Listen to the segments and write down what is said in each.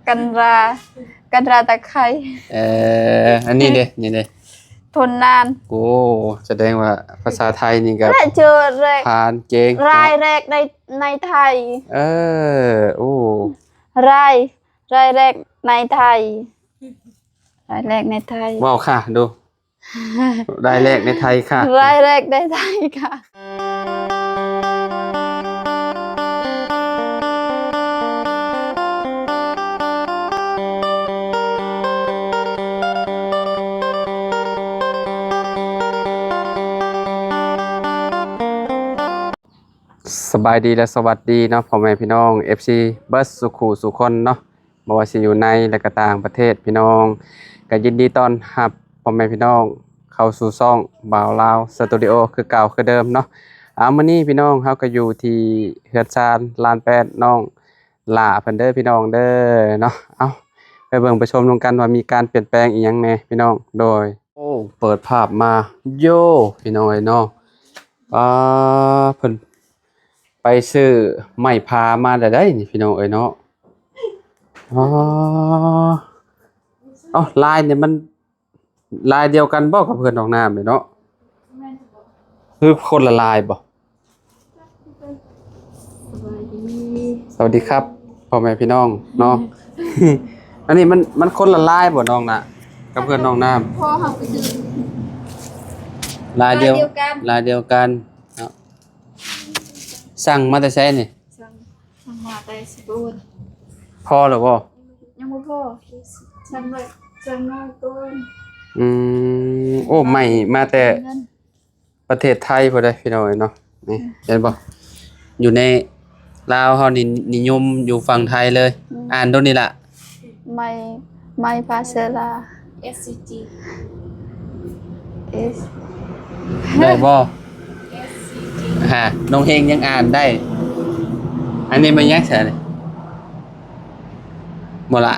ກັນຣາ ກັນຣາຕາໄຄ. ເອີ ອັນນີ້ເດ້ ນີ້ເດ້ ທົນນານ. ໂອ້ ສະແດງວ່າພາສາໄທນີ້ກໍ ແລະ ເຈີແລະ ຜ່ານເກັ່ງເນາະ ລາຍແລກໃນ ໃນໄທ. ເອີ ໂອ້ ລາຍ ລາຍແລກໃນໄທ ລາຍແລກໃນໄທ. ເວົ້າຄ່ະດູ ລາຍແລກໃນໄທຄ່ະ ລາຍແລກໃນໄທຄ່ະ. ສະບາຍດີ ແລະ ສະຫວັດດີເນາະ ພໍ່ແມ່ພີ່ນ້ອງ ເອັຟຊີ ເບິດສູ່ຄູ່ສູ່ຄົນເນາະ. ບໍ່ວ່າຊິຢູ່ໃນ ແລະ ກໍຕ່າງປະເທດ ພີ່ນ້ອງ ກໍຍິນດີຕ້ອນຮັບພໍ່ແມ່ພີ່ນ້ອງເຂົ້າສູ່ຊ່ອງບ່າວລາວສະຕູດິໂອ ຄືເກົ່າຄືເດີມເນາະ. ອາ ມື້ນີ້ພີ່ນ້ອງ ເຮົາກໍຢູ່ທີ່ເຮືອນຊານລານແປດ ນ້ອງຫຼ້າເພິ່ນເດີ ພີ່ນ້ອງເດີເນາະ. ເອົາ ໄປເບິ່ງໄປຊົມນຳກັນວ່າມີການປ່ຽນແປງອີ່ຫຍັງແດ່ ພີ່ນ້ອງ. ໂດຍ ໂອ້ ເປີດພາບມາ ໂຢ ພີ່ນ້ອງເອີຍເນາະ. ອາ ເພິ່ນ ໄປຊື້ໄມ້ພາມາແລ້ວໃດ໋ນີ້ ພີ່ນ້ອງເອີຍເນາະ. ອໍ ເອົ້າ ລາຍນີ້ມັນລາຍດຽວກັນບໍ່ກັບເຮືອນນ້ອງນ້ຳນີ້ເນາະ? ຄືຄົນລະລາຍບໍ່? ສະຫວັດດີຄັບ ພໍ່ແມ່ພີ່ນ້ອງເນາະ. ອັນນີ້ມັນ ມັນຄົນລະລາຍບໍ່ນ້ອງນະ ກັບເຮືອນນ້ອງນ້ຳ? ພໍ່ເຮົາໄປຊື້ ລາຍດຽວ ລາຍດຽວກັນ ລາຍດຽວກັນເນາະ. ສັ່ງມາແຕ່ໃສນີ້? ສັ່ງ ສັ່ງມາແຕ່ສະໂກນ. ພໍແລ້ວບໍ່? ຍັງບໍ່ພໍ ສັ່ງໄວ້ ສັ່ງມາກ່ອນ. ອືມ ໂອ້ ໄມ້ມາແຕ່ປະເທດໄທພຸ້ນເດ້ ພີ່ນ້ອງເອີຍເນາະ. ນີ້ ເຫັນບໍ່? ຢູ່ໃນລາວເຮົານີ້ນິຍົມຢູ່ຝັ່ງໄທເລີຍ. ອືມ ອ່ານໂດນີ້ລະ. ໄມ້ ໄມ້ພາເຊື້ອລາ ເອສຊີຈີ ເອສ ໄດ້ບໍ່? ເອສຊີຈີ ຫາ ນ້ອງເຮງຍັງອ່ານໄດ້. ອັນນີ້ແມ່ນຫຍັງຊະນີ້? ບໍ່ລະ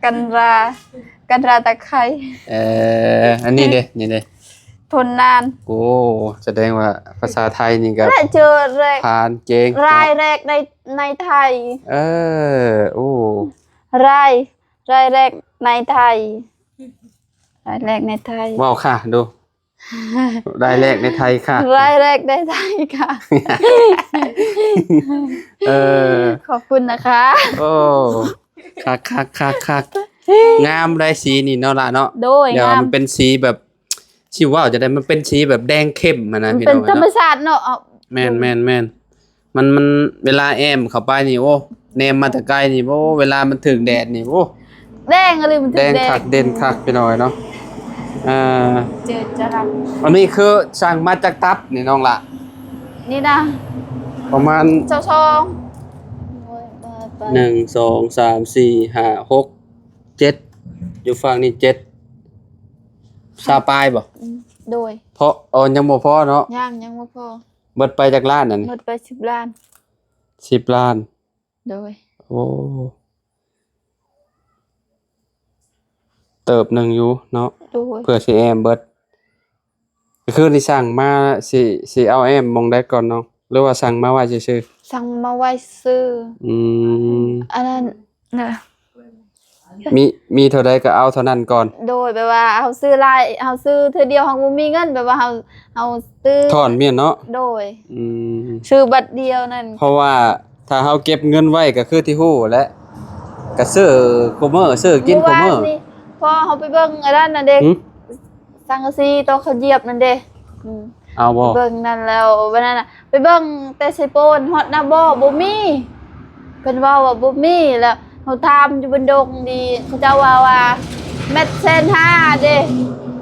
ກັນຣາ ກັນຣາຕາໄຄ. ເອີ ອັນນີ້ເດ້ ນີ້ເດ້ ທົນນານ. ໂອ້ ສະແດງວ່າພາສາໄທນີ້ກໍ ແລະ ເຈີແລະ ຜ່ານເກັ່ງເນາະ ລາຍແລກໃນ ໃນໄທ. ເອີ ໂອ້ ລາຍ ລາຍແລກໃນໄທ ລາຍແລກໃນໄທ. ເວົ້າຄ່ະດູ ລາຍແລກໃນໄທຄ່ະ ລາຍແລກໃນໄທຄ່ະ. ເອີ ຂອບຄຸນນະຄະ. ໂອ້ ຄັກໆໆໆ ງາມໄດ໋ສີນີ້ເນາະລະເນາະ. ໂດຍ ແຕ່ວ່າ ງາມ ມັນເປັນສີແບບ ຊິເວົ້າຈັ່ງໃດ ມັນເປັນສີແບບແດງເຂັ້ມຫັ້ນນະ ມັນເປັນ ພີ່ນ້ອງເນາະ ທຳມະຊາດເນາະ. ແມ່ນໆໆ ມັນ ມັນເວລາແອ້ມເຂົ້າໄປນີ້ ໂອ້ ແນມມາແຕ່ໄກນີ້ ໂອ້ ເວລາມັນຖືກແດດນີ້ ໂອ້ ແດງອີ່ຫຼີ ມັນຖືກແດງ ແດງຄັກເດັ່ນຄັກ ພີ່ນ້ອງເນາະ. ເອີ ເຈີຈະລັກ ອັນນີ້ຄືສັ່ງມາຈັກຕັບນີ້ນ້ອງລະ? ນີ້ນະ ປະມານ ຊາວສອງ. ໂອ້ຍ ບາດ ບາດ ໜຶ່ງ ສອງ ສາມ ສີ່ ຫ້າ ຫົກ ເຈັດ ຢູ່ຝັ່ງນີ້ເຈັດ ຊາວປາຍບໍ່? ອືມ ໂດຍ. ເພາະ ອໍ ຍັງບໍ່ພໍເນາະ? ຍັງ ຍັງບໍ່ພໍ. ເບິດໄປຈັກລ້ານອັນນີ້? ເບິດໄປສິບລ້ານ. ສິບລ້ານ. ໂດຍ. ໂອ້ ເຕີບໜຶ່ງຢູ່ເນາະ. ໂດຍ. ເພື່ອຊິແອ້ມເບິດ ຄືນີ້ສັ່ງມາ ຊິ ຊິເອົາແອ້ມໝ່ອງໃດກ່ອນນ້ອງ ຫຼືວ່າສັ່ງມາໄວ້ຊື່ໆ? ສັ່ງມາໄວ້ຊື່. ອືມ ອັນນັ້ນນະ ມີ ມີເທົ່າໃດກໍເອົາເທົ່ານັ້ນກ່ອນ. ໂດຍ ແບບວ່າເຮົາຊື້ຫຼາຍ ເຮົາຊື້ເທື່ອດຽວເຮົາບໍ່ມີເງິນ ແບບວ່າເຮົາ ເຮົາຊື້ ຖອນແມ່ນເນາະ. ໂດຍ. ອືມ ຊື້ບັດດຽວນັ້ນ ເພາະວ່າຖ້າເຮົາເກັບເງິນໄວ້ກໍຄືທີ່ຮູ້ແຫຼະ ກໍຊື້ຄູ່ມື້ ຊື້ກິນຄູ່ມື້. ມື້ວານນີ້ ພໍເຮົາໄປເບິ່ງອັນນັ້ນນະເດ້ ຫື? ສັງກະສີໂຕເຂົາຢຽບນັ້ນເດ້. ອືມ ເອົາບໍ່? ໄປເບິ່ງນັ້ນແລ້ວ ວັນນັ້ນນະ ໄປເບິ່ງແຕ່ໃສ່ໂປນ ຮອດນະບໍ່ ບໍ່ມີ. ເພິ່ນເວົ້າວ່າບໍ່ມີ ແລ້ວເຮົາຖາມຢູ່ບັນດົງນີ້ ເຂົາເຈົ້າວ່າ ວ່າແມັດແສນຫ້າເດ້.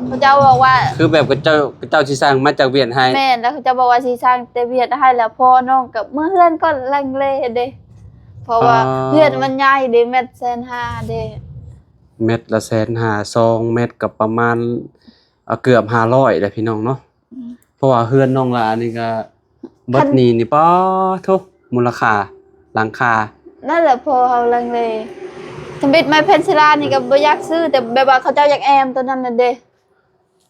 ເຂົາເຈົ້າບອກວ່າ ຄືແບບເຂົາເຈົ້າ ເຂົາເຈົ້າຊິສັ່ງມາຈາກຫວຽດໃຫ້. ແມ່ນ ແລ້ວເຂົາເຈົ້າບອກວ່າຊິສັ່ງແຕ່ຫວຽດໃຫ້ ແລ້ວພໍ່ນ້ອງກໍເມືອເຮືອນກໍລັງເລເດ້ ເພາະວ່າ ອໍ ເຮືອນມັນໃຫຍ່ເດ້ ແມັດແສນຫ້າເດ້. ແມັດລະແສນຫ້າ ສອງແມັດກໍປະມານ ເກືອບຫ້າຮ້ອຍແຫຼະພີ່ນ້ອງເນາະ. ອືມ ເພາະວ່າເຮືອນນ້ອງຫຼ້ານີ້ກໍເບິດ ຄັນ ໜີ້ນີ້ ປາໂທ້ ມູນລະຄ່າຫຼັງຄາ. ນັ້ນແຫຼະ ພໍ່ເຮົາລັງເລ ທຳອິດໄມ້ແຜ່ນສິລານີ້ກໍບໍ່ຢາກຊື້ ແຕ່ແບບວ່າເຂົາເຈົ້າຢາກແອ້ມໂຕນັ້ນນະເດ້.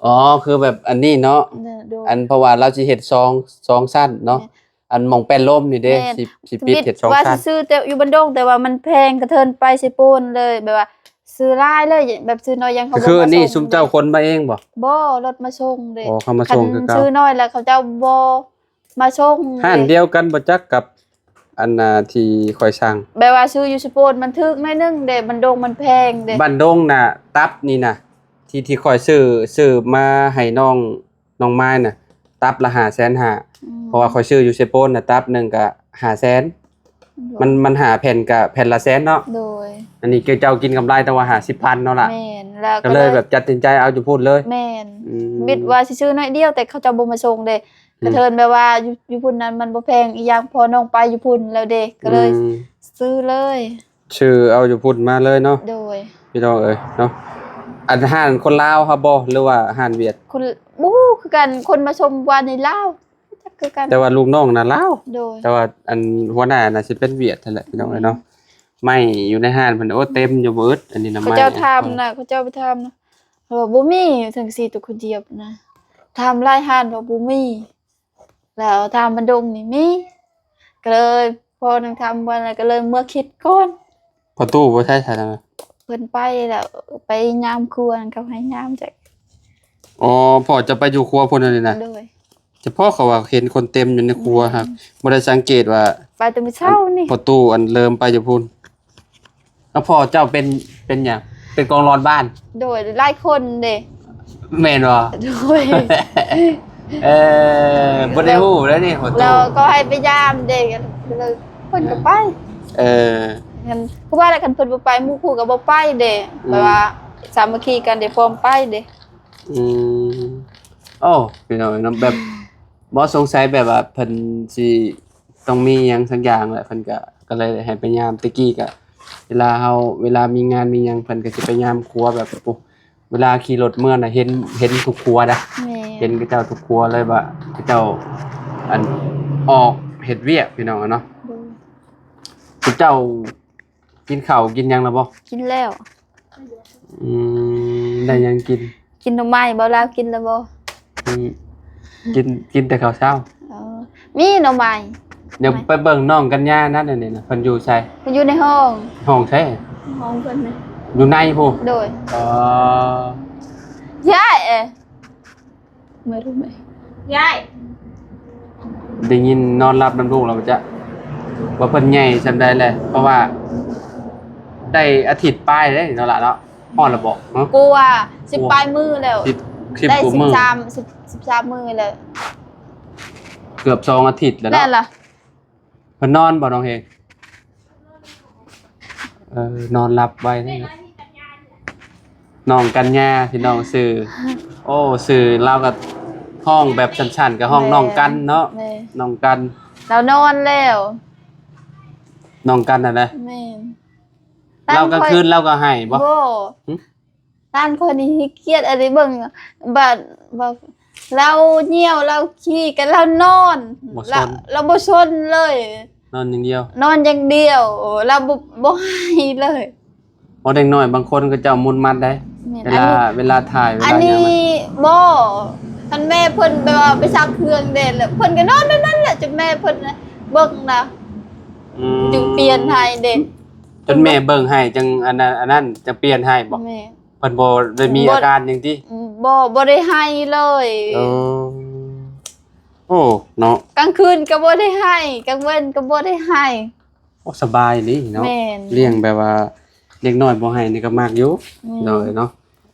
ອໍ ຄືແບບອັນນີ້ເນາະ. ເອີ ໂດຍ. ອັນ ເພາະວ່າລາວຊິເຮັດສອງ ສອງຊັ້ນເນາະ. ແມ່ນ. ອັນໝ່ອງແປ້ນລົມນີ້ເດ້ ແມ່ນ ຊິ ຊິປິດເຮັດສອງຊັ້ນ ວ່າຊິຊື້ແຕ່ຢູ່ບ້ານດົງ ແຕ່ວ່າມັນແພງ ກະເທີນໄປເຊໂປນເລີຍ ແບບວ່າຊື້ຫຼາຍເລີຍ ແບບຊື້ໜ້ອຍຢ່າງເຂົາ ຄືນີ້ຊຸມເຈົ້າຂົນມາເອງບໍ່? ບໍ່ ລົດມາສົ່ງເດ້. ອໍ ເຂົາມາສົ່ງຄືເກົ່າ ຄັນຊື້ໜ້ອຍແລ້ວເຂົາເຈົ້າບໍ່ມາສົ່ງ. ຮ້ານດຽວກັນບໍ່ຈັກກັບ ອັນນ່າທີ່ຂ້ອຍສັ່ງ ແບບວ່າຊື້ຢູ່ສະໂປນມັນຖືກໜ້ອຍໜຶ່ງເດ້ ບ້ານດົງມັນແພງເດ້. ບ້ານດົງນະ ຕັບນີ້ນະ ທີ່ ທີ່ຂ້ອຍຊື້ ຊື້ມາໃຫ້ນ້ອງ ນ້ອງມາຍນະ ຕັບລະຫ້າແສນຫ້າ ອືມ ເພາະວ່າຂ້ອຍຊື້ຢູ່ເຊໂປນນະ ຕັບໜຶ່ງກະຫ້າແສນ ໂດຍ ມັນ ມັນຫ້າແຜ່ນກະແຜ່ນລະແສນເນາະ. ໂດຍ ອັນນີ້ເຈົ້າກິນກຳໄລແຕ່ວ່າຫ້າສິບພັນເນາະລະ. ແມ່ນ ແລ້ວກະເລີຍແບບຕັດສິນໃຈເອົາຢູ່ພຸ້ນເລີຍ. ແມ່ນ ອືມ ມິດວ່າຊິຊື້ໜ້ອຍດຽວ ແຕ່ເຂົາເຈົ້າບໍ່ມາສົ່ງເດ້. ອືມ ກະເທີນແບບວ່າຢູ່ ຢູ່ພຸ້ນນັ້ນມັນບໍ່ແພງ ອີກຢ່າງພໍນ້ອງໄປຢູ່ພຸ້ນແລ້ວເດ້ ກະເລີຍ ອືມ ຊື້ເລີຍ ຊື້ເອົາຢູ່ພຸ້ນມາເລີຍເນາະ. ໂດຍ ພີ່ນ້ອງເອີຍເນາະ. ອັນຮ້ານຄົນລາວເຮົາບໍ່ ຫຼືວ່າຮ້ານຫວຽດ? ຄົນ ບໍ່ຮູ້ຄືກັນ ຄົນມາຊົມວ່າໃນລາວ ຈັກຄືກັນ ແຕ່ວ່າລູກນ້ອງນະລາວ. ໂດຍ ແຕ່ວ່າອັນຫົວໜ້ານະຊິເປັນຫວຽດຫັ້ນແຫຼະ ພີ່ນ້ອງເອີຍເນາະ. ອືມ ໄມ້ຢູ່ໃນຮ້ານເພິ່ນ ໂອ້ ເຕັມຢູ່ບໍ່ອຶດ. ອັນນີ້ນະ ເຂົາເຈົ້າຖາມນະ ເຂົາເຈົ້າໄປຖາມນະ ເຂົາວ່າບໍ່ມີ ສັງກະສີຕົວຄົນດຽວນະ ຖາມຫຼາຍຮ້ານວ່າບໍ່ມີ ແລ້ວຖາມບ້ານດົງນີ້ມີ ກະເລີຍພໍນັ່ງຖາມບ່ອນ ກະເລີຍເມືອຄິດກ່ອນ. ພໍ່ຕູ້ໄປໃສຊັ້ນນະ? ເພິ່ນໄປແລ້ວ ໄປຍາມຄົວ ເຂົາໃຫ້ຍາມຈັກ. ອໍ ພໍ່ເຈົ້າໄປຢູ່ຄົວພຸ້ນຫັ້ນນີ້ນະ? ໂດຍ ສະເພາະເຂົາວ່າເຫັນຄົນເຕັມຢູ່ໃນຄົວ ແມ່ນ ຫາກບໍ່ໄດ້ສັງເກດວ່າ ໄປແຕ່ມື້ເຊົ້ານີ້ ພໍ່ຕູ້ອັນເລີ່ມໄປຢູ່ພຸ້ນ. ແລ້ວພໍ່ເຈົ້າເປັນ ເປັນຫຍັງ? ເປັນກອງຫຼອນບ້ານ? ໂດຍ ຫຼາຍຄົນເດ້. ແມ່ນບໍ່? ໂດຍ ເອີ ບໍ່ໄດ້ຮູ້ເດ້ນີ້ ພໍ່ຕູ້ ແລ້ວກໍໃຫ້ໄປຢາມເດ້ ເພິ່ນກໍໄປ. ເອີ ຄັນ ຄືວ່າແຫຼະ ຄັນເພິ່ນບໍ່ໄປ ໝູ່ຄູ່ກໍບໍ່ໄປເດ້. ອືມ ແບບວ່າສາມັກຄີກັນເດ້ ພ້ອມໄປເດ້. ອືມ ໂອ້ ພີ່ນ້ອງເນາະ ແບບ ບໍ່ ສົງໄສແບບວ່າເພິ່ນຊິຕ້ອງມີຫຍັງສັກຢ່າງແຫຼະ ເພິ່ນກະ ກະເລີຍໃຫ້ໄປຍາມ. ແຕ່ກີ້ກະ ເວລາເຮົາ ເວລາມີງານມີຫຍັງ ເພິ່ນກະຊິໄປຍາມຄົວແບບ ໂອ້ ເວລາຂີ່ລົດເມືອນະ ເຫັນ ເຫັນທຸກຄົວນະ. ແມ່ນ ເຫັນເຂົາເຈົ້າທຸກຄົວເລີຍວ່າ ເຂົາເຈົ້າ ອັນ ອອກເຮັດວຽກ ພີ່ນ້ອງເນາະ. ໂດຍ ເຈົ້າ ກິນເຂົ້າກິນຫຍັງແລ້ວບໍ່? ກິນແລ້ວ. ອືມ ໄດ້ຫຍັງກິນ? ກິນໜໍ່ໄມ້. ບ່າວລາວກິນແລ້ວບໍ່? ອືມ ກິນ ກິນແຕ່ເຂົ້າເຊົ້າ. ເອີ ມີໜໍ່ໄມ້. ດຽວໄປເບິ່ງນ້ອງກັນຍານັ້ນ ອັນນີ້ນະ ເພິ່ນຢູ່ໃສ? ເພິ່ນຢູ່ໃນຫ້ອງ. ຫ້ອງໃສ? ຫ້ອງເພິ່ນນະ ຢູ່ໃນພຸ້ນ. ໂດຍ. ອໍ ຍາຍ ເອີ ມາຮູ້ໄໝ? ຍາຍ ໄດ້ຍິນນອນຫຼັບນຳລູກແລ້ວບໍ່ຈະ ວ່າເພິ່ນໃຫຍ່ສ່ຳໃດແລ້ວ? ເພາະວ່າໄດ້ອາທິດປາຍແລ້ວເນາະລະເນາະ. ຮອດແລ້ວບໍ່? ກວ່າ ສິບປາຍມື້ແລ້ວ. ສິບ ສິບກວ່າມື້ ສິບສາມ ສິບ ສິບສາມມື້ແລ້ວ. ເກືອບສອງອາທິດແລ້ວເນາະ. ແມ່ນລະ. ເພິ່ນນອນບໍ່ ນ້ອງເຮງ? ເອີ ນອນຫຼັບໄວເດ້. ນ້ອງກັນຍາ ພີ່ນ້ອງຊື່ ໂອ້ ຊື່ລາວກໍຮ້ອງແບບສັ້ນໆ ກໍຮ້ອງ ແມ່ນ ນ້ອງກັນເນາະ. ແມ່ນ ນ້ອງກັນ ລາວນອນແລ້ວ ນ້ອງກັນຫັ້ນນະ. ແມ່ນ. ລາວກາງຄືນລາວກໍໄຫ້ບໍ່? ບໍ່. ຫຶ? ຫຼານຂ້ອຍນີ້ຂີ້ກຽດອັນນີ້ເບິ່ງ ບາດ ບາດລາວຍ່ຽວລາວຂີ້ກໍລາວນອນ ບໍ່ສົນ ລາວ ລາວບໍ່ສົນເລີຍ ນອນຢ່າງດຽວ ນອນຢ່າງດຽວ ລາວບໍ່ ບໍ່ໄຫ້ເລີຍ. ເພາະເດັກນ້ອຍບາງຄົນເຂົາເຈົ້າມຸນມັດໄດ໋ ແມ່ນ ເວລາ ອັນນີ້ ເວລາຖ່າຍ ເວລາຫຍັງ ອັນນີ້ບໍ່ ຄັນແມ່ເພິ່ນແບບວ່າໄປຊັກເຄື່ອງເດ້ ແລ້ວເພິ່ນກໍນອນແນວນັ້ນແຫຼະ ຈົນແມ່ເພິ່ນເບິ່ງນະ ອືມ ຈຶ່ງປ່ຽນໃຫ້ເດ້ ຈົນແມ່ເບິ່ງໃຫ້ ຈັ່ງອັນນັ້ນ ອັນນັ້ນ ຈັ່ງປ່ຽນໃຫ້ບໍ? ແມ່ນ. ເພິ່ນບໍ່ໄດ້ມີອາການຫຍັງຕິ? ບໍ່ ບໍ່ໄດ້ໄຫ້ເລີຍ. ເອີ ໂອ້ ເນາະ ກາງຄືນກໍບໍ່ໄດ້ໄຫ້ ກາງເວັນກໍບໍ່ໄດ້ໄຫ້. ໂອ້ ສະບາຍອີ່ຫຼີເນາະ. ແມ່ນ. ລ້ຽງແບບວ່າເດັກນ້ອຍບໍ່ໄຫ້ນີ້ກໍມັກຢູ່. ແມ່ນ. ໂດຍເນາະ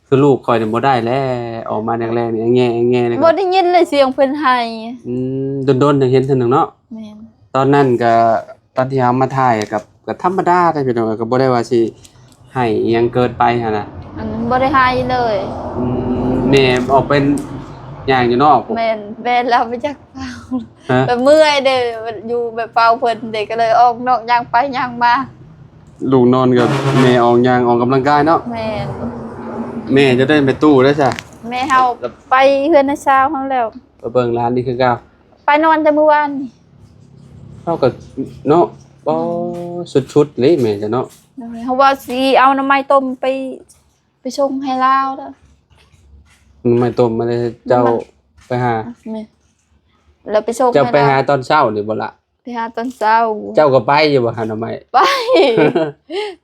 ຄືລູກຂ້ອຍນີ້ບໍ່ໄດ້ແລ້ວ ອອກມາແລງໆນີ້ແງແງແງ ບໍ່ໄດ້ຍິນເລີຍສຽງເພິ່ນໄຫ້. ອືມ ດົນໆຈັ່ງເຫັນເທື່ອໜຶ່ງເນາະ. ແມ່ນ. ຕອນນັ້ນກໍ ຕອນທີ່ເຮົາມາຖ່າຍກໍ ກໍທຳມະດາເດ້ພີ່ນ້ອງເອີຍ ກໍບໍ່ໄດ້ວ່າຊິໄຫ້ອີ່ຫຍັງເກີນໄປຫັ້ນນະ. ອັນບໍ່ໄດ້ໄຫ້ເລີຍ. ອືມ ແມ່ອອກໄປຍ່າງຢູ່ນອກພຸ້ນ. ແມ່ນ ແມ່ນ ລາວໄປຈັກເປົ່າ. ຮະ? ແບບເມື່ອຍເດ້ ຢູ່ແບບເຝົ້າເພິ່ນເດ້ ກໍເລີຍອອກນອກຍ່າງໄປຍ່າງມາ. ລູກນອນກໍແມ່ອອກຍ່າງອອກກຳລັງກາຍເນາະ. ແມ່ນ. ແມ່ເຈົ້າໄດ້ ແມ່ຕູ້ໄດ້ຊະ? ແມ່ເຮົາໄປເຮືອນນ້າສາວເຮົາແລ້ວ ໄປເບິ່ງຫຼານນີ້ຄືເກົ່າ. ໄປນອນແຕ່ມື້ວານນີ້. ເຮົາກໍເນາະ ບໍ່ ອືມ ສຸດໆເລີຍແມ່ເຈົ້າເນາະ. ໂດຍ ເຮົາວ່າຊິເອົາໜໍ່ໄມ້ຕົ້ມໄປ ໄປສົ່ງໃຫ້ລາວເດີ້. ໜໍ່ໄມ້ຕົ້ມມາເລີຍ ເຈົ້າໄປຫາ. ແມ່ນ. ແລ້ວໄປສົ່ງ ເຈົ້າໄປຫາຕອນເຊົ້ານີ້ບໍ່ລະ? ໄປຫາຕອນເຊົ້າ. ເຈົ້າກໍໄປຢູ່ບໍ່ຫາໜໍ່ໄມ້? ໄປ.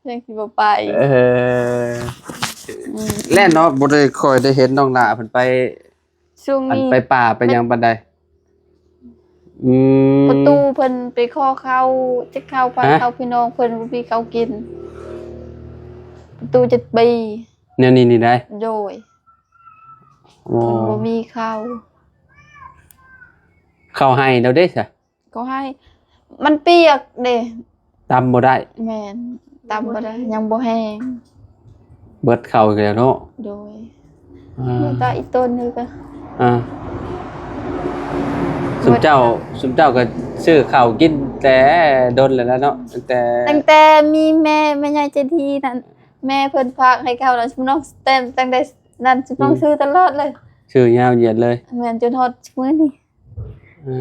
ຍັງຊິບໍ່ໄປ. ເອີ ອືມ ແລະເນາະ ບໍ່ໄດ້ຄ່ອຍໄດ້ເຫັນນ້ອງຫຼ້າເພິ່ນໄປ ຊ່ວງ ອັນ ນີ້ ໄປປ່າໄປຫຍັງປານໃດ? ອືມ ປະຕູເພິ່ນໄປຂໍເຂົ້າ ຈັກເຂົ້າໃຜ ຮະ? ເຂົ້າພີ່ນ້ອງເພິ່ນບໍ່ມີເຂົ້າກິນ. ປະຕູເຈັດປີ ແນວນີ້ນີ້ໄດ໋? ໂດຍ. ໂອ້ ເພິ່ນບໍ່ມີເຂົ້າ. ເຂົ້າໄຮ່ແລ້ວເດ້ຊະ? ເຂົ້າໄຮ່ ມັນປຽກເດ້. ຕຳບໍ່ໄດ້. ແມ່ນ ຕຳບໍ່ໄດ້ ຍັງບໍ່ແຫ້ງ. ເບິດເຂົ້າອີກແລ້ວເນາະ. ໂດຍ. ອ່າ ແລ້ວຕາອີກຕົ້ນໜຶ່ງກໍ ອ່າ ຊຸມເຈົ້າ ຊຸມເຈົ້າກໍຊື້ເຂົ້າກິນແຕ່ດົນແລ້ວລະເນາະ ຕັ້ງແຕ່ ຕັ້ງແຕ່ມີແມ່ ແມ່ໃຫຍ່ໃຈດີນັ້ນ ແມ່ເພິ່ນຝາກໃຫ້ເຂົ້ານະ ຊຸມນ້ອງແຕ່ ຕັ້ງແຕ່ນັ້ນ ຊຸມນ້ອງ ອືມ ຊື້ຕະຫຼອດເລີຍ ຊື້ຍາວຢຽດເລີຍ. ແມ່ນ ຈົນຮອດມື້ນີ້. ເອີ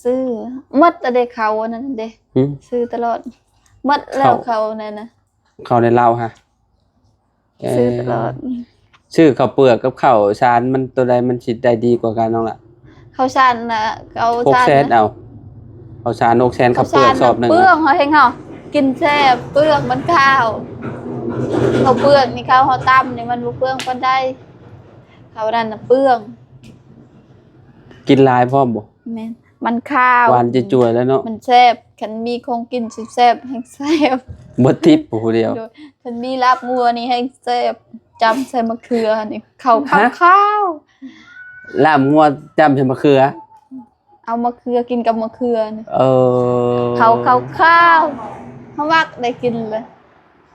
ຊື້ໝົດແລ້ວເດ້ ເຂົ້າອັນນັ້ນເດ້. ຫືມ? ຊື້ຕະຫຼອດ ໝົດແລ້ວ ເຂົ້າ ເຂົ້ານັ້ນນະ ເຂົ້າໃນລາວຫະ. ເອີ ຊື້ຕະຫຼອດ. ຊື້ເຂົ້າເປືອກກັບເຂົ້າສານ ມັນໂຕໃດມັນຊິໄດ້ດີກວ່າກັນນ້ອງລະ? ເຂົ້າສານນະ ເຂົ້າ ຫົກແສນ ສານນະ ເອົາ ເຂົ້າສານຫົກແສນ ເຂົ້າເປືອກສອບໜຶ່ງ ເປືອກ ເຮົາແຮງເຮົາກິນແຊບ ເປືອກມັນຄາວ. ເຂົ້າເປືອກນີ້ ເຂົ້າເຮົາຕຳນີ້ມັນບໍ່ເປືອງປານໃດ ເຂົ້ານັ້ນນະເປືອງ. ກິນຫຼາຍພ້ອມບໍ່? ແມ່ນ ມັນຄາວ ຫວານຈະຈວຍແລ້ວເນາະ ມັນແຊບ. ຄັນມີຂອງກິນແຊບໆ ແຮງແຊບ. ເບິດທິບຜູ້ດຽວ. ໂດຍ. ຄັນມີລາບງົວນີ້ແຮງແຊບ ຈ້ຳໃສ່ມະເຂືອນີ້ ເຂົ້າ ຮະ? ຂາວໆ. ລາບງົວຈ້ຳໃສ່ມະເຂືອ? ເອົາມະເຂືອກິນກັບມະເຂືອນີ້. ເອີ ເຂົ້າຂາວໆ ເຮົາມັກໄດ້ກິນເລີຍ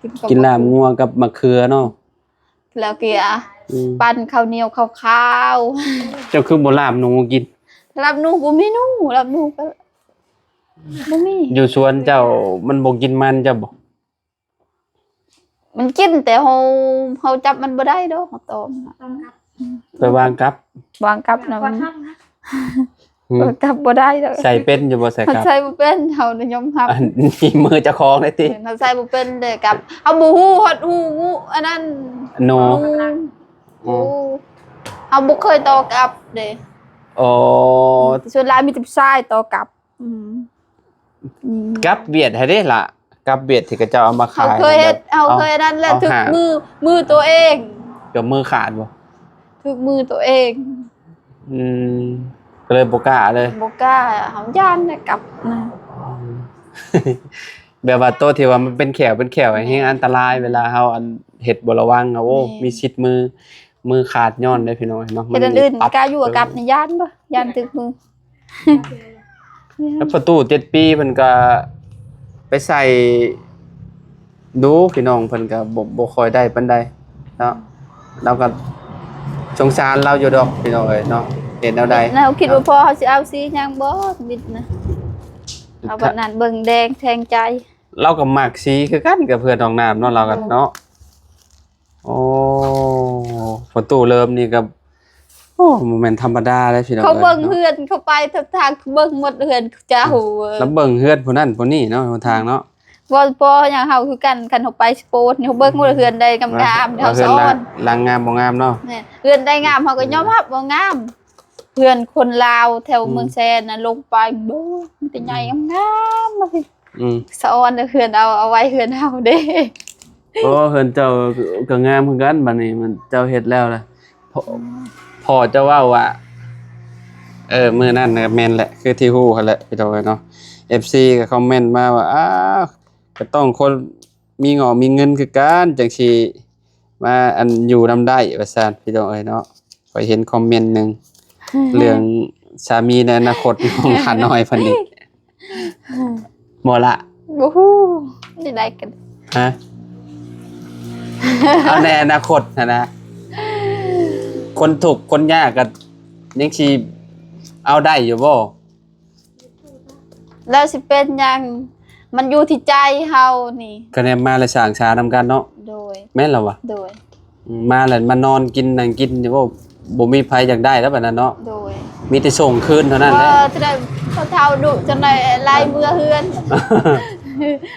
ກິນກັບ ກິນລາບງົວກັບມະເຂືອເນາະ. ແລ້ວກໍ ອືມ ປັ້ນເຂົ້າໜຽວຂາວໆ. ເຈົ້າຄືບໍ່ລາບໜູກິນ? ລາບໜູບໍ່ມີໜູ ລາບໜູກໍບໍ່ມີ. ຢູ່ສວນເຈົ້າມັນບໍ່ກິນມັນເຈົ້າບໍ່? ມັນກິນ ແຕ່ເຮົາ ເຮົາຈັບມັນບໍ່ໄດ້ດອກ ເຮົາຕ້ອງ ໄປວາງກັບ ວາງກັບນະ ມັນ ຫືມ ເອີ ກັບບໍ່ໄດ້ດອກ. ໃສ່ເປັນຢູ່ບໍ່? ໃສ່ກັບ ເຮົາໃສ່ບໍ່ເປັນ ເຮົາຍອມຮັບ. ອັນນີ້ມືເຈົ້າຂອງເດ້ຕິ? ເອີ ເຮົາໃສ່ບໍ່ເປັນເດ້ກັບ ເຮົາບໍ່ຮູ້ຮອດຮູ້ງູ ອັນນັ້ນ ໜູ ໂອ້ ເຮົາບໍ່ເຄີຍຕໍ່ກັບເດ້. ອໍ ສ່ວນຫຼາຍມີແຕ່ຜູ້ຊາຍຕໍ່ກັບ. ອືມ ອືມ ກັບຫວຽດໃຫ້ເດ້ລະ ກັບຫວຽດທີ່ເຂົາເຈົ້າເອົາມາຂາຍ. ເຮົາເຄີຍເຮັດ ເຮົາເຄີຍນັ້ນແຫຼະ ຖືກມື ມືຕົວເອງ. ເກືອບມືຂາດບໍ່? ຖືກມືຕົວເອງ. ອືມ ກໍເລີຍບໍ່ກ້າເລີຍ. ບໍ່ກ້າ ເຮົາຢ້ານແຫຼະກັບນະ. ອືມ ແບບວ່າໂຕທີ່ວ່າມັນເປັນແຂ້ວເປັນແຂ້ວ ແມ່ນ ແຮງອັນຕະລາຍ ເວລາເຮົາ ອັນ ເຮັດບໍ່ລະວັງ ໂອ້ ແມ່ນ ມີສິດມື ມືຂາດຍ້ອນເດ້ພີ່ນ້ອງເນາະ. ເຮັດອັນອື່ນ ມັນ ກ້າຢູ່ ກັບນີ້ຢ້ານບໍ່? ຢ້ານຖືກມື. ແລ້ວປະຕູເຈັດປີເພິ່ນກໍໄປໃສ່ດູພີ່ນ້ອງ ເພິ່ນກໍບໍ່ ບໍ່ຄ່ອຍໄດ້ປານໃດເນາະ. ລາວກໍສົງສານລາວຢູ່ດອກພີ່ນ້ອງເອີຍເນາະ. ເຮັດແນວໃດ ເຮົາຄິດວ່າພໍ່ເຮົາຊິເອົາສີຫຍັງບໍ່ ບິດນະ. ເອົາບັດນັ້ນເບິ່ງແດງແທງໃຈ. ລາວກໍມັກສີຄືກັນກັບເພື່ອນນ້ອງນ້ຳເນາະ ລາວກໍເນາະ. ໂອ້ ປະຕູເລີ່ມນີ້ກໍ ໂອ້ ບໍ່ແມ່ນທຳມະດາເດ້ພີ່ນ້ອງ. ເຂົາເບິ່ງເຮືອນເຂົາໄປທຸກທາງ ເບິ່ງໝົດເຮືອນເຈົ້າ. ລະເບິ່ງເຮືອນຜູ້ນັ້ນຜູ້ນີ້ເນາະ ທຸກທາງເນາະ. ບໍ່ ບໍ່ຫຍັງ ເຮົາຄືກັນ ຄັນເຮົາໄປສະໂປດນີ້ ເຮົາເບິ່ງໝົດເຮືອນໃດງາມໆ ເຮົາສະອອນ ຫຼັງງາມບໍ່ງາມເນາະ. ແມ່ນ ເຮືອນໃດງາມ ເຮົາກໍຍອມຮັບວ່າງາມ. ເຮືອນຄົນລາວແຖວເມືອງແຊນນະ ລົງໄປ ເບິ່ງມີແຕ່ໃຫຍ່ງາມໆ. ອືມ ສະອອນເຮືອນເຮົາ ເອົາໄວ້ເຮືອນເຮົາເດ້. ໂອ້ ເຮືອນເຈົ້າກໍງາມຄືກັນ. ບັດນີ້ມັນເຈົ້າເຮັດແລ້ວລະ ພໍ່ ອືມ ພໍ່ເຈົ້າເວົ້າວ່າ ເອີ ມື້ນັ້ນນະ ແມ່ນແຫຼະ ຄືທີ່ຮູ້ຫັ້ນແຫຼະ ພີ່ນ້ອງເອີຍເນາະ. ເອັຟຊີກໍຄອມເມັນມາວ່າ ອ້າວ ກໍຕ້ອງຄົນມີງອກມີເງິນຄືກັນ ຈັ່ງຊິມາ ອັນ ຢູ່ນຳໄດ້ ວ່າຊັ້ນ ພີ່ນ້ອງເອີຍເນາະ. ຂ້ອຍເຫັນຄອມເມັນໜຶ່ງ ເລື່ອງສາມີໃນອະນາຄົດຂອງຫຼານນ້ອຍເພິ່ນນີ້ ບໍ່ລະ? ບໍ່ຮູ້ ໄດ້ກັນ ຮະ? ເອົາໃນອະນາຄົດຫັ້ນນະ ຄົນທຸກຄົນຍາກກໍຍັງຊິເອົາໄດ້ຢູ່ບໍ່? ແລ້ວຊິເປັນຫຍັງ ມັນຢູ່ທີ່ໃຈເຮົານີ້. ຄະແນນມາແລ້ວສ້າງສານຳກັນເນາະ. ໂດຍ. ແມ່ນລະວະ? ໂດຍ. ອືມ ມາແລ້ວມານອນກິນນັ່ງກິນຢູ່ ບໍ່ ບໍ່ມີໃຜຢາກໄດ້ແລ້ວບາດນັ້ນເນາະ. ໂດຍ. ມີແຕ່ສົ່ງຄືນເທົ່ານັ້ນແຫຼະ. ບໍ່ ຈະໄດ້ພໍ່ເຖົ້າດຸ ຈັ່ງໃດໄລ່ເມືອເຮືອນ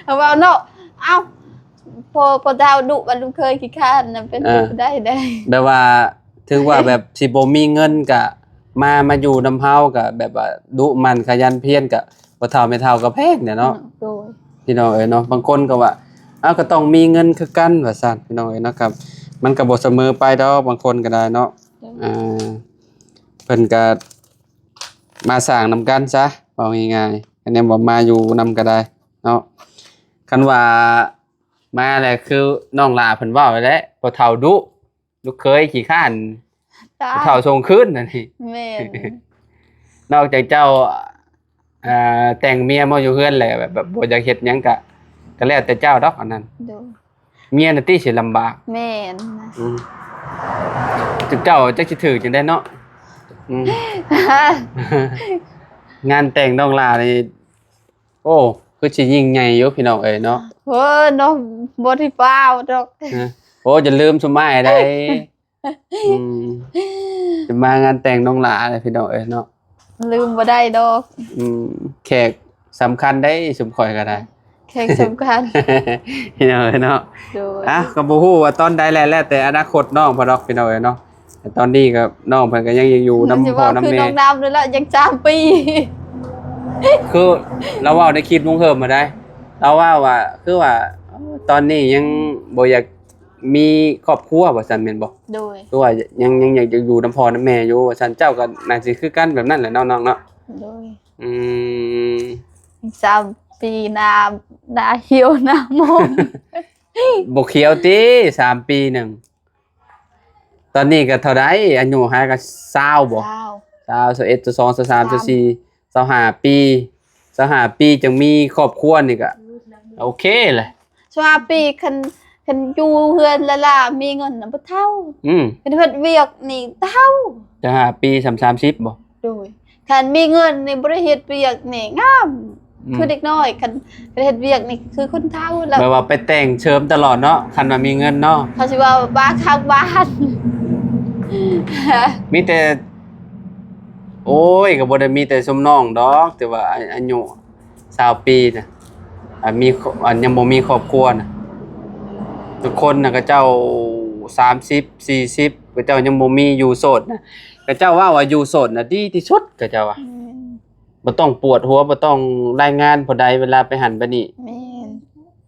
ເຮົາເວົ້າເນາະ. ເອົ້າ ພໍ່ ພໍ່ເຖົ້າດຸ ບັດລູກເຂີຍຂີ້ຄ້ານນະ ເປັນໄປບໍ່ໄດ້ເດ້. ແບບວ່າ ຖືວ່າແບບຊິບໍ່ມີເງິນກະ ມາ ມາຢູ່ນຳເຮົາກໍແບບວ່າດຸໝັ່ນຂະຫຍັນພຽນ ກໍພໍ່ເຖົ້າແມ່ເຖົ້າກໍແພງແຫຼະເນາະ. ອືມ ໂດຍ ພີ່ນ້ອງເອີຍເນາະ. ບາງຄົນກໍວ່າ ເອົາ ກໍຕ້ອງມີເງິນຄືກັນວ່າຊັ້ນ ພີ່ນ້ອງເອີຍເນາະ. ກໍມັນກໍບໍ່ສະເໝີໄປດອກ ບາງຄົນກໍໄດ້ເນາະ. ໂດຍ ອ່າ ເພິ່ນກໍມາສ້າງນຳກັນຊະ ເວົ້າງ່າຍໆ ຄັນແມ່ນວ່າມາຢູ່ນຳກໍໄດ້ເນາະ. ຄັນວ່າມາແລ້ວ ຄືນ້ອງຫຼ້າເພິ່ນເວົ້າແຫຼະ ພໍ່ເຖົ້າດຸ ລູກເຂີຍຂີ້ຄ້ານ ຕາຍ ຜູ້ເຖົ້າສົ່ງຄືນນັ້ນນີ້. ແມ່ນ ນອກຈາກເຈົ້າ ເອີ ແຕ່ງເມຍມາຢູ່ເຮືອນແລ້ວ ແບບ ແບບບໍ່ຢາກເຮັດຫຍັງກະ ກະແລ້ວແຕ່ເຈົ້າດອກອັນນັ້ນ. ໂດຍ ເມຍນະຕິຊິລຳບາກ. ແມ່ນ ອືມ ເຈົ້າຈັກຊິຖືກຈັ່ງໃດເນາະ. ອືມ ງານແຕ່ງນ້ອງຫຼ້ານີ້ ໂອ້ ຄືຊິຍິ່ງໃຫຍ່ຢູ່ພີ່ນ້ອງເອີຍເນາະ. ໂອ້ ນ້ອງບໍ່ໄດ້ຟ້າວດອກ. ຮະ ໂອ້ ຢ່າລືມຊຸມອ້າຍໃດ. ອືມ ຈະມາງານແຕ່ງນ້ອງຫຼ້າເດ້ພີ່ນ້ອງເອີຍເນາະ ລືມບໍ່ໄດ້ດອກ. ອືມ ແຂກສຳຄັນໃດ ຊຸມຂ້ອຍກໍໄດ້ ແຂກສຳຄັນ ພີ່ນ້ອງເອີຍເນາະ. ໂດຍ ອ່ະ ກໍບໍ່ຮູ້ວ່າຕອນໃດແຫຼະ ແລ້ວແຕ່ອະນາຄົດນ້ອງເພິ່ນດອກ ພີ່ນ້ອງເອີຍເນາະ. ແຕ່ຕອນນີ້ກໍນ້ອງເພິ່ນກໍຍັງຢູ່ນຳພໍ່ນຳແມ່ ຄືນ້ອງນ້ຳນີ້ລະ ຍັງສາມປີ. ຄືລາວເວົ້າໃນຄລິບລຸງເຮີມມາໄດ໋ ລາວເວົ້າວ່າ ຄືວ່າຕອນນີ້ຍັງບໍ່ຢາກ ມີຄອບຄົວວ່າຊັ້ນແມ່ນບໍ່? ໂດຍ ຄືວ່າຍັງ ຍັງຢາກ ຢາກຢູ່ນຳພໍ່ນຳແມ່ຢູ່ວ່າຊັ້ນ. ເຈົ້າກໍໜ້າຊິຄືກັນແບບນັ້ນແຫຼະເນາະນ້ອງເນາະ. ໂດຍ ອືມ ສາມປີ ໜ້າ ໜ້າຂຽວໜ້າໝອງ. ບໍ່ຂຽວຕິ ສາມປີໜຶ່ງ. ຕອນນີ້ກໍເທົ່າໃດ ອາຍຸຫາກໍຊາວບໍ່? ຊາວ ຊາວ ຊາວເອັດ ຊາວສອງ ຊາວສາມ ຊາວສີ່ ຊາວຫ້າປີ ຊາວຫ້າປີຈັ່ງມີຄອບຄົວນີ້ກະໂອເຄແຫຼະ. ຊາວຫ້າປີ ຄັນ ຄັນຢູ່ເຮືອນລະລາມີເງິນນະບໍ່ເຖົ້າ. ອືມ ຄັນເຮັດວຽກນີ້ເຖົ້າ. ຊາວຫ້າປີສ່ຳສາມສິບບໍ່? ໂດຍ ຄັນມີເງິນນີ້ບໍ່ໄດ້ເຮັດວຽກນີ້ງາມ. ອືມ ຄືເດັກນ້ອຍ ຄັນ ຄັນເຮັດວຽກນີ້ຄືຄົນເຖົ້າແລ້ວ. ແບບວ່າໄປແຕ່ງເສີມຕະຫຼອດເນາະ ຄັນວ່າມີເງິນເນາະ. ເຂົາຊິວ່າບ້າຂ້າງບ້ານ. ມີແຕ່ ໂອ້ຍ ກໍບໍ່ໄດ້ມີແຕ່ຊຸມນ້ອງດອກ ແຕ່ວ່າອາ ອາຍຸຊາວປີນະ ອັນມີ ອັນຍັງບໍ່ມີຄອບຄົວນະ. ທຸກຄົນນະ ເຂົາເຈົ້າສາມສິບ ສີ່ສິບ ເຂົາເຈົ້າຍັງບໍ່ມີ ຢູ່ໂສດນະ. ເຂົາເຈົ້າເວົ້າວ່າຢູ່ໂສດນະດີທີ່ສຸດ ເຂົາເຈົ້າວ່າ. ແມ່ນ ບໍ່ຕ້ອງປວດຫົວ ບໍ່ຕ້ອງລາຍງານຜູ້ໃດເວລາໄປຫັ້ນໄປນີ້. ແມ່ນ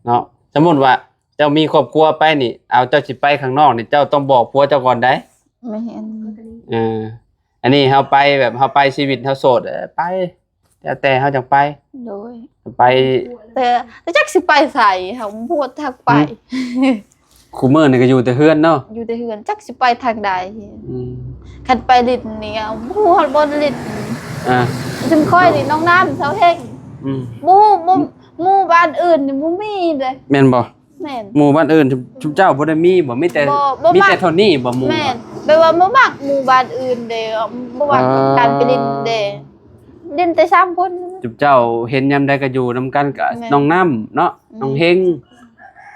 ເນາະ. ສົມມຸດວ່າເຈົ້າມີຄອບຄົວໄປນີ້ ເອົາ ເຈົ້າຊິໄປຂ້າງນອກນີ້ ເຈົ້າຕ້ອງບອກຜົວເຈົ້າກ່ອນໃດ໋. ແມ່ນ ເອີ ອັນນີ້ເຮົາໄປແບບເຮົາໄປຊີວິດເຮົາໂສດ ເອີ ໄປ ແລ້ວແຕ່ເຮົາຈັ່ງໄປ. ໂດຍ ໄປ ແຕ່ ແຕ່ຈັກຊິໄປໃສ ເຮົາບໍ່ຈັກໄປ. ອືມ ຄູ່ມື້ນີ້ກໍຢູ່ແຕ່ເຮືອນເນາະ ຢູ່ແຕ່ເຮືອນ ຈັກຊິໄປທາງໃດ. ອືມ ຄັນໄປຫຼິ້ນນີ້ ບໍ່ຮູ້ຮອດບ່ອນຫຼິ້ນ. ອ່າ ຊຸມຂ້ອຍນີ້ ນ້ອງນ້ຳ ສາວເຮັງ. ອືມ ບໍ່ຮູ້ ໝູ່ ໝູ່ບ້ານອື່ນນີ້ບໍ່ມີເດ້ ແມ່ນບໍ່? ແມ່ນ ໝູ່ບ້ານອື່ນ ຊຸມ ຊຸມເຈົ້າບໍ່ໄດ້ມີບໍ່? ມີແຕ່ ບໍ່ ບໍ່ ມີແຕ່ເທົ່ານີ້ບໍ່? ໝູ່ ແມ່ນ ແບບວ່າບໍ່ມັກໝູ່ບ້ານອື່ນເດ້ ບໍ່ມັກ ອ່າ ການໄປຫຼິ້ນເດ້ ຫຼິ້ນແຕ່ສາມຄົນ. ຈຸມເຈົ້າເຫັນຍາມໃດກໍຢູ່ນຳກັນ ກໍ ແມ່ນ ນ້ອງນ້ຳເນາະ ອືມ ນ້ອງເຮັງ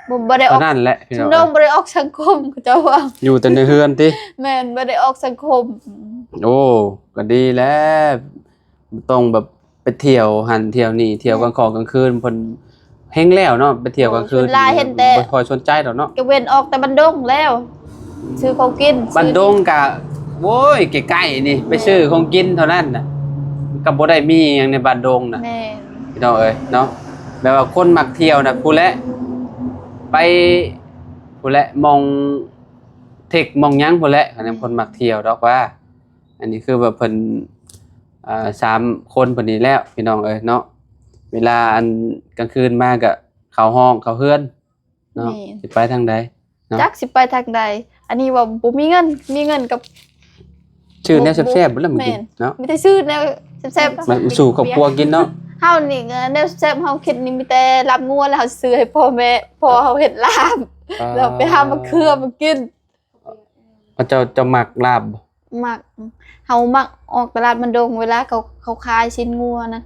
ບໍ່ ບໍ່ໄດ້ອອກ ເທົ່ານັ້ນແຫຼະພີ່ນ້ອງ. ນ້ອງບໍ່ໄດ້ອອກສັງຄົມ ເຂົາເຈົ້າວ່າ ຢູ່ແຕ່ໃນເຮືອນຕິ? ແມ່ນ ບໍ່ໄດ້ອອກສັງຄົມ. ໂອ້ ກໍດີແລ້ວ ບໍ່ຕ້ອງແບບໄປທ່ຽວຫັ້ນທ່ຽວນີ້ ທ່ຽວ ແມ່ນ ກາງຄ່ຳກາງຄືນ ເພິ່ນ ເຮັງແລ້ວເນາະ ໄປທ່ຽວກາງຄືນ ໂອ້ ສ່ວນຫຼາຍເຫັນແຕ່ ບໍ່ຄ່ອຍສົນໃຈດອກເນາະ ກາງເວັນອອກແຕ່ບ້ານດົງແລ້ວ ຊື້ຂອງກິນ ບ້ານດົງກະ ໂອ້ຍ ໃກ້ໆນີ້ ແມ່ນ ໄປຊື້ຂອງກິນເທົ່ານັ້ນນະ ກໍບໍ່ໄດ້ມີຫຍັງໃນບ້ານດົງນະ ແມ່ນ ພີ່ນ້ອງເອີຍເນາະ ແບບວ່າຄົນມັກທ່ຽວນະ ຜູ້ແຫຼະ ໄປ ຜູ້ແຫຼະ ໝ່ອງເທັກໝ່ອງຫຍັງພຸ້ນແຫຼະ ຄັນແມ່ນ ຄົນມັກທ່ຽວດອກວ່າ ອັນນີ້ຄືວ່າເພິ່ນ ອ່າ ສາມຄົນເພິ່ນນີ້ແລ້ວ ພີ່ນ້ອງເອີຍເນາະ ເວລາອັນກາງຄືນມາກະເຂົ້າຫ້ອງເຂົ້າເຮືອນເນາະ ແມ່ນ ຊິໄປທາງໃດເນາະ ຈັກຊິໄປທາງໃດ ອັນນີ້ວ່າບໍ່ມີເງິນ ມີເງິນກັບ ຊື້ແນວແຊບໆ ບໍ່ ບໍ່ ແລ້ວມາກິນ ແມ່ນ ເນາະ ມີແຕ່ຊື້ແນວແຊບໆ ມາສູ່ຄອບຄົວກິນເນາະ ເຮົານີ້ແນວແຊບເຮົາຄິດນີ້ມີແຕ່ລາບງົວ ແລ້ວເຮົາຊື້ໃຫ້ພໍ່ແມ່ ພໍ່ເຮົາເຮັດລາບ ອ່າ ແລ້ວໄປຫາໝາກເຂືອມາກິນ. ເຈົ້າ ເຈົ້າມັກລາບບໍ່? ມັກ ເຮົາມັກອອກຕະຫຼາດບ້ານດົງ ເວລາເຂົາ ເຂົາຂາຍຊີ້ນງົວນະ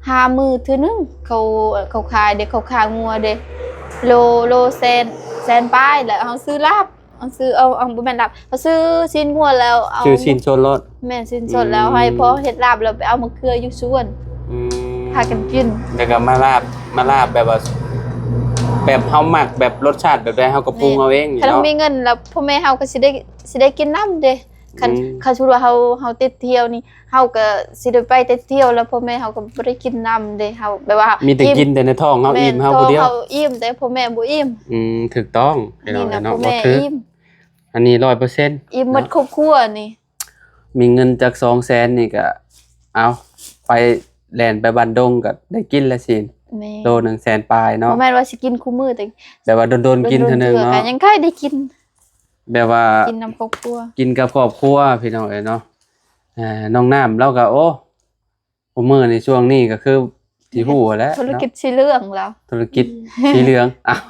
ຫ້າມື້ເທື່ອໜຶ່ງ ເຂົາ ເຂົາຂາຍເດ້ ເຂົາຂາຍງົວເດ້ ໂລ ໂລແສນ ແສນປາຍ ແລ້ວເຮົາຊື້ລາບ ເຮົາຊື້ ເອົາ ເອົາ ບໍ່ແມ່ນລາບ ເຮົາຊື້ຊີ້ນງົວແລ້ວເອົາ ຊື້ຊີ້ນສົດໂລດ ແມ່ນ ຊີ້ນສົດແລ້ວ ອືມ ໃຫ້ພໍ່ເຮັດລາບ ແລ້ວໄປເອົາມາເຄືອຢູ່ສວນ ອືມ ພາກັນກິນ ແລ້ວກໍມາລາບ ມາລາບແບບວ່າ ແບບເຮົາມັກ ແບບລົດຊາດແບບໃດເຮົາກໍປຸງເອົາເອງ ແມ່ນ ຄັນເຮົາມີເງິນແລ້ວ ພໍ່ແມ່ເຮົາກໍຊິໄດ້ ຊິໄດ້ກິນນຳເດ້ ຄັນ ອືມ ຄັນສົມມຸດວ່າເຮົາ ເຮົາຕິດທ່ຽວນີ້ ເຮົາກໍຊິໄດ້ໄປແຕ່ທ່ຽວ ແລ້ວພໍ່ແມ່ເຮົາກໍບໍ່ໄດ້ກິນນຳເດ້. ເຮົາແບບວ່າ ມີແຕ່ ອີ່ມ ກິນແຕ່ໃນທ້ອງເຮົາ ແມ່ນ ອີ່ມເຮົາຜູ້ດຽວ ທ້ອງເຮົາອີ່ມ ແຕ່ພໍ່ແມ່ບໍ່ອີ່ມ. ອືມ ຖືກຕ້ອງ ອັນນີ້ນະ ພີ່ນ້ອງເອີຍເນາະ ພໍ່ແມ່ ບໍ່ຖືກ ອີ່ມ ອັນນີ້ຮ້ອຍເປີເຊັນ ອີ່ມໝົດ ເນາະ ຄອບຄົວນີ້. ມີເງິນຈັກສອງແສນນີ້ກໍເອົາ ໄປແລ່ນໄປບ້ານດົງກໍໄດ້ກິນລະຊີ້ນ ແມ່ນ ໂລໜຶ່ງແສນປາຍເນາະ. ບໍ່ແມ່ນວ່າຊິກິນຄູ່ມື້ ແຕ່ແບບວ່າດົນໆກິນເທື່ອໜຶ່ງເນາະ ກໍຍັງຄ່ອຍໄດ້ກິນ ແບບວ່າກິນນຳຄອບຄົວ ກິນກັບຄອບຄົວ ພີ່ນ້ອງເອີຍເນາະ. ອ່າ ນ້ອງນ້ຳລາວກໍ ໂອ້ ຜູ້ມື້ໃນຊ່ວງນີ້ກໍຄືທີ່ຮູ້ແຫຼະ ທຸລະກິດ ເນາະ ສີເຫຼືອງລາວ ທຸລະກິດ ອືມ ສີເຫຼືອງ. ອ້າວ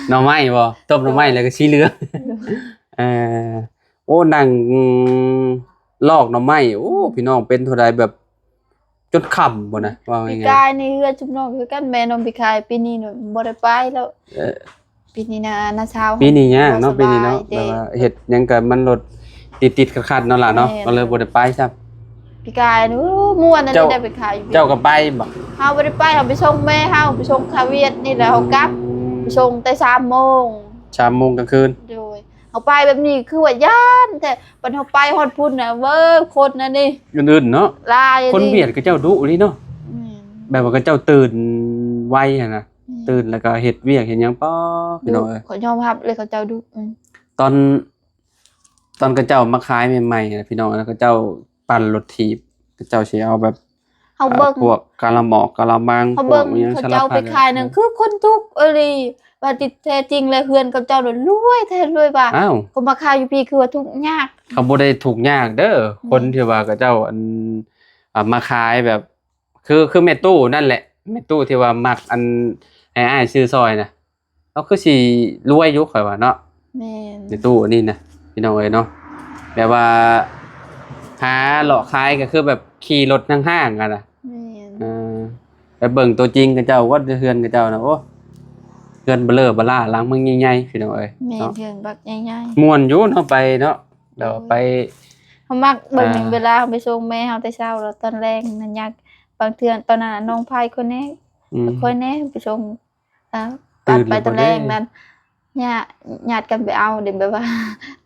ໜໍ່ໄມ້ບໍ່? ຕົ້ມໜໍ່ໄມ້ແລ້ວກໍສີເຫຼືອງ. ເອີ ໂອ້ ນັ່ງ ອືມ ລອກໜໍ່ໄມ້ ໂອ້ ອືມ ພີ່ນ້ອງ ເປັນເທົ່າໃດ ແບບຈົນຄ່ຳພຸ້ນນະ ວ່າງ່າຍໆ. ປີກາຍນີ້ເຮືອນຊຸມນ້ອງຄືກັນ ແມ່ນ້ອງປີກາຍ ປີນີ້ນະບໍ່ໄດ້ໄປແລ້ວ. ເອີ ປີນີ້ນະ ນ້າສາວ ປີນີ້ຍາກເນາະ ບໍ່ສະບາຍ ປີນີ້ເນາະ ເດ້ ແບບວ່າເຮັດຫຍັງກໍມັນລົດຕິດໆຂັດໆເນາະຫຼ້າເນາະ ແມ່ນ ກໍເລີຍບໍ່ໄດ້ໄປຊ້ຳ. ປີກາຍນີ້ ໂອ້ ມ່ວນອັນນີ້ ເຈົ້າ ໄດ້ໄປຂາຍຢູ່ ເຈົ້າກໍໄປບໍ່? ເຮົາບໍ່ໄດ້ໄປ ເຮົາໄປສົ່ງແມ່ເຮົາ ໄປສົ່ງຄາວຽດນີ້ແຫຼະ ເຮົາກັບ ອືມ ໄປສົ່ງແຕ່ສາມໂມງ ສາມໂມງກາງຄືນ ໂດຍ. ເຮົາໄປແບບນີ້ຄືວ່າຢ້ານແທ້ ບັດເຮົາໄປຮອດພຸ້ນນະ ເວີ້ ຄົນອັນນີ້ ອື່ນໆເນາະ ຫຼາຍ ຄົນຫວຽດເຂົາເຈົ້າດຸອີ່ຫຼີເນາະ. ແມ່ນ ແບບວ່າເຂົາເຈົ້າຕື່ນໄວຫັ້ນນະ ອືມ ຕື່ນແລ້ວກໍເຮັດວຽກເຮັດຫຍັງ ປາ ພີ່ນ້ອງເອີຍ ຂໍຍອມຮັບເລີຍ ເຂົາເຈົ້າດຸ. ອືມ ຕອນ ຕອນເຂົາເຈົ້າມາຂາຍໃໝ່ໆນະ ພີ່ນ້ອງ ແລ້ວເຂົາເຈົ້າປັ່ນລົດຖີບ ເຂົາເຈົ້າຊິເອົາແບບ ເຮົາເບິ່ງ ອ່າ ພວກກະລະໝອກກະລະມັງ ເຮົາເບິ່ງ ພວກຫຍັງ ເຂົາເຈົ້າໄປຂາຍນັ້ນ ສາລະພັດ ຄືຄົນທຸກອີ່ຫຼີ ວ່າທີ່ແທ້ຈິງແລ້ວເຮືອນເຂົາເຈົ້າລວຍແທ້ລວຍວ່າ. ອ້າວ ຄົນມາຂາຍຢູ່ພີ້ຄືວ່າທຸກຍາກ ເຂົາບໍ່ໄດ້ທຸກຍາກເດີ ອືມ ຄົນທີ່ວ່າເຂົາເຈົ້າ ອັນ ອ່າ ມາຂາຍແບບ ຄື ຄືແມ່ຕູ້ນັ້ນແຫຼະ ແມ່ຕູ້ທີ່ວ່າມັກ ອັນ ໃຫ້ອ້າຍຊື້ຊ່ອຍນະ ລາວຄືຊິລວຍຢູ່ ຂ້ອຍວ່າເນາະ. ແມ່ນ ແມ່ຕູ້ອັນນີ້ນະ ພີ່ນ້ອງເອີຍເນາະ ແບບວ່າຫາເລາະຂາຍກໍຄືແບບຂີ່ລົດຫ້າງໆຫັ້ນນະ. ແມ່ນ ເອີ ໄປເບິ່ງຕົວຈິງເຂົາເຈົ້າ ວັດເຮືອນເຂົາເຈົ້ານະ ໂອ້ ເຮືອນເບີເລີເບີຫຼ້າ ຫຼັງມັນໃຫຍ່ໆ ພີ່ນ້ອງເອີຍ. ແມ່ນ ເນາະ ເຮືອນບັກໃຫຍ່ໆ ມ່ວນຢູ່ເນາະ ໄປເນາະ ໂດຍ ເຮົາໄປ ເຮົາມັກເບິ່ງ ອ່າ ເວລາເຮົາໄປສົ່ງແມ່ເຮົາແຕ່ເຊົ້າ ແລ້ວຕອນແລງນັ້ນ ຢາກ ບາງເທື່ອຕອນນັ້ນນ້ອງພາຍຂ້ອຍແດ່ ອືມ ຂ້ອຍແດ່ໄປສົ່ງ ອ່າ ຕື່ນ ຕອນໄປຕອນແລງນັ້ນ ຍາດ ຍາດກັນໄປເອົາເດ້ ແບບວ່າ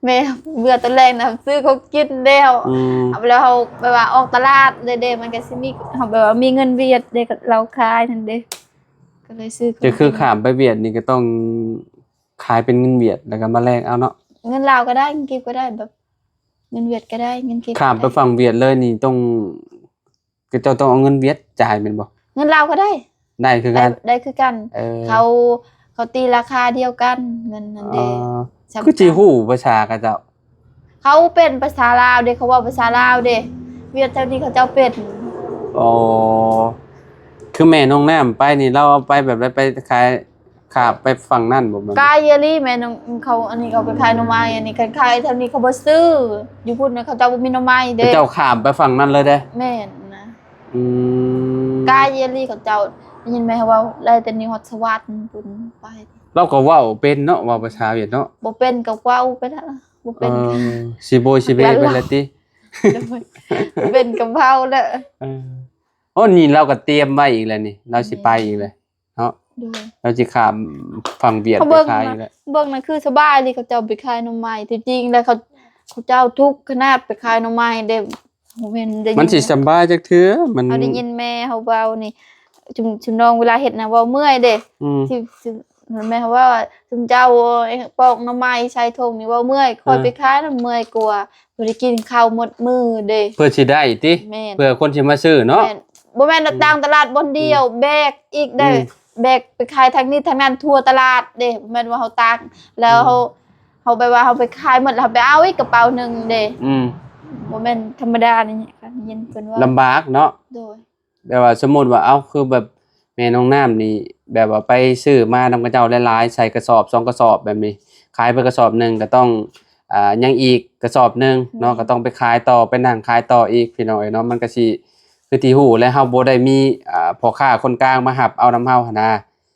ແມ່ເມື່ອຕອນແລງນະ ຊື້ຂອງກິນແລ້ວ ອືມ ເອົາໄປແລ້ວ ເຮົາແບບວ່າອອກຕະຫຼາດເດ້ ເດ້ ມັນກໍຊິມີ ເຮົາແບບວ່າມີເງິນຫວຽດເດ້ ເຮົາຂາຍນັ້ນເດ້ ກໍເລີຍຊື້ຂອງ ກໍຄືຂ້າມໄປຫວຽດນີ້ກໍຕ້ອງຂາຍເປັນເງິນຫວຽດ ແລ້ວກໍມາແລກເອົາເນາະ. ເງິນລາວກໍໄດ້ ເງິນກີບກໍໄດ້ ແບບເງິນຫວຽດກໍໄດ້ ເງິນກີບ ຂ້າມໄປຝັ່ງຫວຽດເລີຍນີ້ຕ້ອງ ເຂົາເຈົ້າຕ້ອງເອົາເງິນຫວຽດຈ່າຍແມ່ນບໍ່? ເງິນລາວກໍໄດ້ ໄດ້ຄືກັນ ໄດ້ ໄດ້ຄືກັນ ເອີ ເຂົາ ເຂົາຕີລາຄາດຽວກັນ ເງິນນັ້ນເດ້. ອໍ ຄືຊິຮູ້ພາສາເຂົາເຈົ້າ? ເຂົາເປັນພາສາລາວເດ້ ເຂົາເວົ້າພາສາລາວເດ້ ຫວຽດແຖວນີ້ເຂົາເຈົ້າເປັນ. ອໍ ຄືແມ່ນ້ອງນ້ຳໄປນີ້ ລາວເອົາໄປແບບໃດ? ໄປຂາຍ ຂ້າມໄປຝັ່ງນັ້ນບໍ່? ກາຍເຢລີ ແມ່ນເຂົາ ອັນນີ້ເຂົາໄປຂາຍໜໍ່ໄມ້ ອັນນີ້ຄັນຂາຍແຖວນີ້ເຂົາບໍ່ຊື້ ຢູ່ພຸ້ນນະ ເຂົາເຈົ້າບໍ່ມີໜໍ່ໄມ້ເດ້ ເຂົາເຈົ້າຂ້າມໄປຝັ່ງນັ້ນເລີຍເດ້. ແມ່ນນະ ອືມ ກາຍເຢລີ ເຂົາເຈົ້າ ໄດ້ຍິນແມ່ເຂົາເວົ້າ ໄລ່ແຕ່ນີ້ຮອດສະຫວັດພຸ້ນໄປ. ລາວກໍເວົ້າເປັນເນາະ ເວົ້າພາສາຫວຽດເນາະ. ບໍ່ເປັນກໍເວົ້າໄປລະ ບໍ່ເປັນ ເອີ ຊິໂບຍຊິເບໄປແລ້ວຕິ. ໂດຍ ບໍ່ເປັນກໍເວົ້າແຫຼະ. ເອີ ໂອ້ ນີ້ລາວກໍຕຽມໄວ້ອີກແລ້ວນີ້ ລາວຊິໄປອີກແລ້ວ. ເນາະ ໂດຍ ລາວຊິຂ້າມຝັ່ງຫວຽດໄປຂາຍແຫຼະ. ເບິ່ງນະ ຄືສະບາຍເລີຍ ເຂົາເຈົ້າໄປຂາຍໜໍ່ໄມ້ ທີ່ຈິງແລ້ວເຂົາ ເຂົາເຈົ້າທຸກຂະໜາດໄປຂາຍໜໍ່ໄມ້ເດ້ ບໍ່ແມ່ນໄດ້ ມັນຊິສະບາຍຈັກເທື່ອ ມັນ ເຮົາໄດ້ຍິນແມ່ເຮົາເວົ້ານີ້ ຊຸມ ຊຸມນ້ອງເວລາເຮັດນະ ເວົ້າເມື່ອຍເດ້ ອືມ ທີ່ ທີ່ແມ່ເຮົາເວົ້າວ່າ ຊຸມເຈົ້າປອກໜໍ່ໄມ້ໃສ່ຖົງນີ້ ເວົ້າເມື່ອຍ ຂ້ອຍໄປຂາຍນະເມື່ອຍກວ່າ ບໍ່ໄດ້ກິນເຂົ້າໝົດມື້ເດ້ ເພື່ອຊິໄດ້ຕິ ແມ່ນ ເພື່ອຄົນຊິມາຊື້ເນາະ. ແມ່ນ ບໍ່ແມ່ນວ່າ ອືມ ຕັ້ງຕະຫຼາດບ່ອນດຽວ ອືມ ແບກອີກໄດ້ ອືມ ແບກໄປຂາຍທາງນີ້ທາງນັ້ນທົ່ວຕະຫຼາດເດ້ ບໍ່ແມ່ນວ່າເຮົາຕັ້ງແລ້ວ ອືມ ເຮົາ ເຮົາແບບວ່າເຮົາໄປຂາຍໝົດແລ້ວເຮົາໄປເອົາອີກກະເປົາໜຶ່ງເດ້ ອືມ ບໍ່ແມ່ນທຳມະດານີ້ ໄດ້ຍິນເພິ່ນເວົ້າ ລຳບາກເນາະ. ໂດຍ ແບບວ່າສົມມຸດວ່າ ເອົ້າ ຄືແບບແມ່ນ້ອງນ້ຳນີ້ ແບບວ່າໄປຊື້ມານຳເຂົາເຈົ້າຫຼາຍໆ ໃສ່ກະສອບສອງກະສອບແບບນີ້ ຂາຍໄປກະສອບໜຶ່ງກໍຕ້ອງ ອ່າ ຍັງອີກກະສອບໜຶ່ງເນາະ ອືມ ກໍຕ້ອງໄປຂາຍຕໍ່ ໄປນັ່ງຂາຍຕໍ່ອີກ ພີ່ນ້ອງເອີຍເນາະ. ມັນກໍຊິຄືທີ່ຮູ້ແຫຼະ ເຮົາບໍ່ໄດ້ມີ ອ່າ ພໍ່ຄ້າຄົນກາງມາຮັບເອົານຳເຮົາຫັ້ນນະ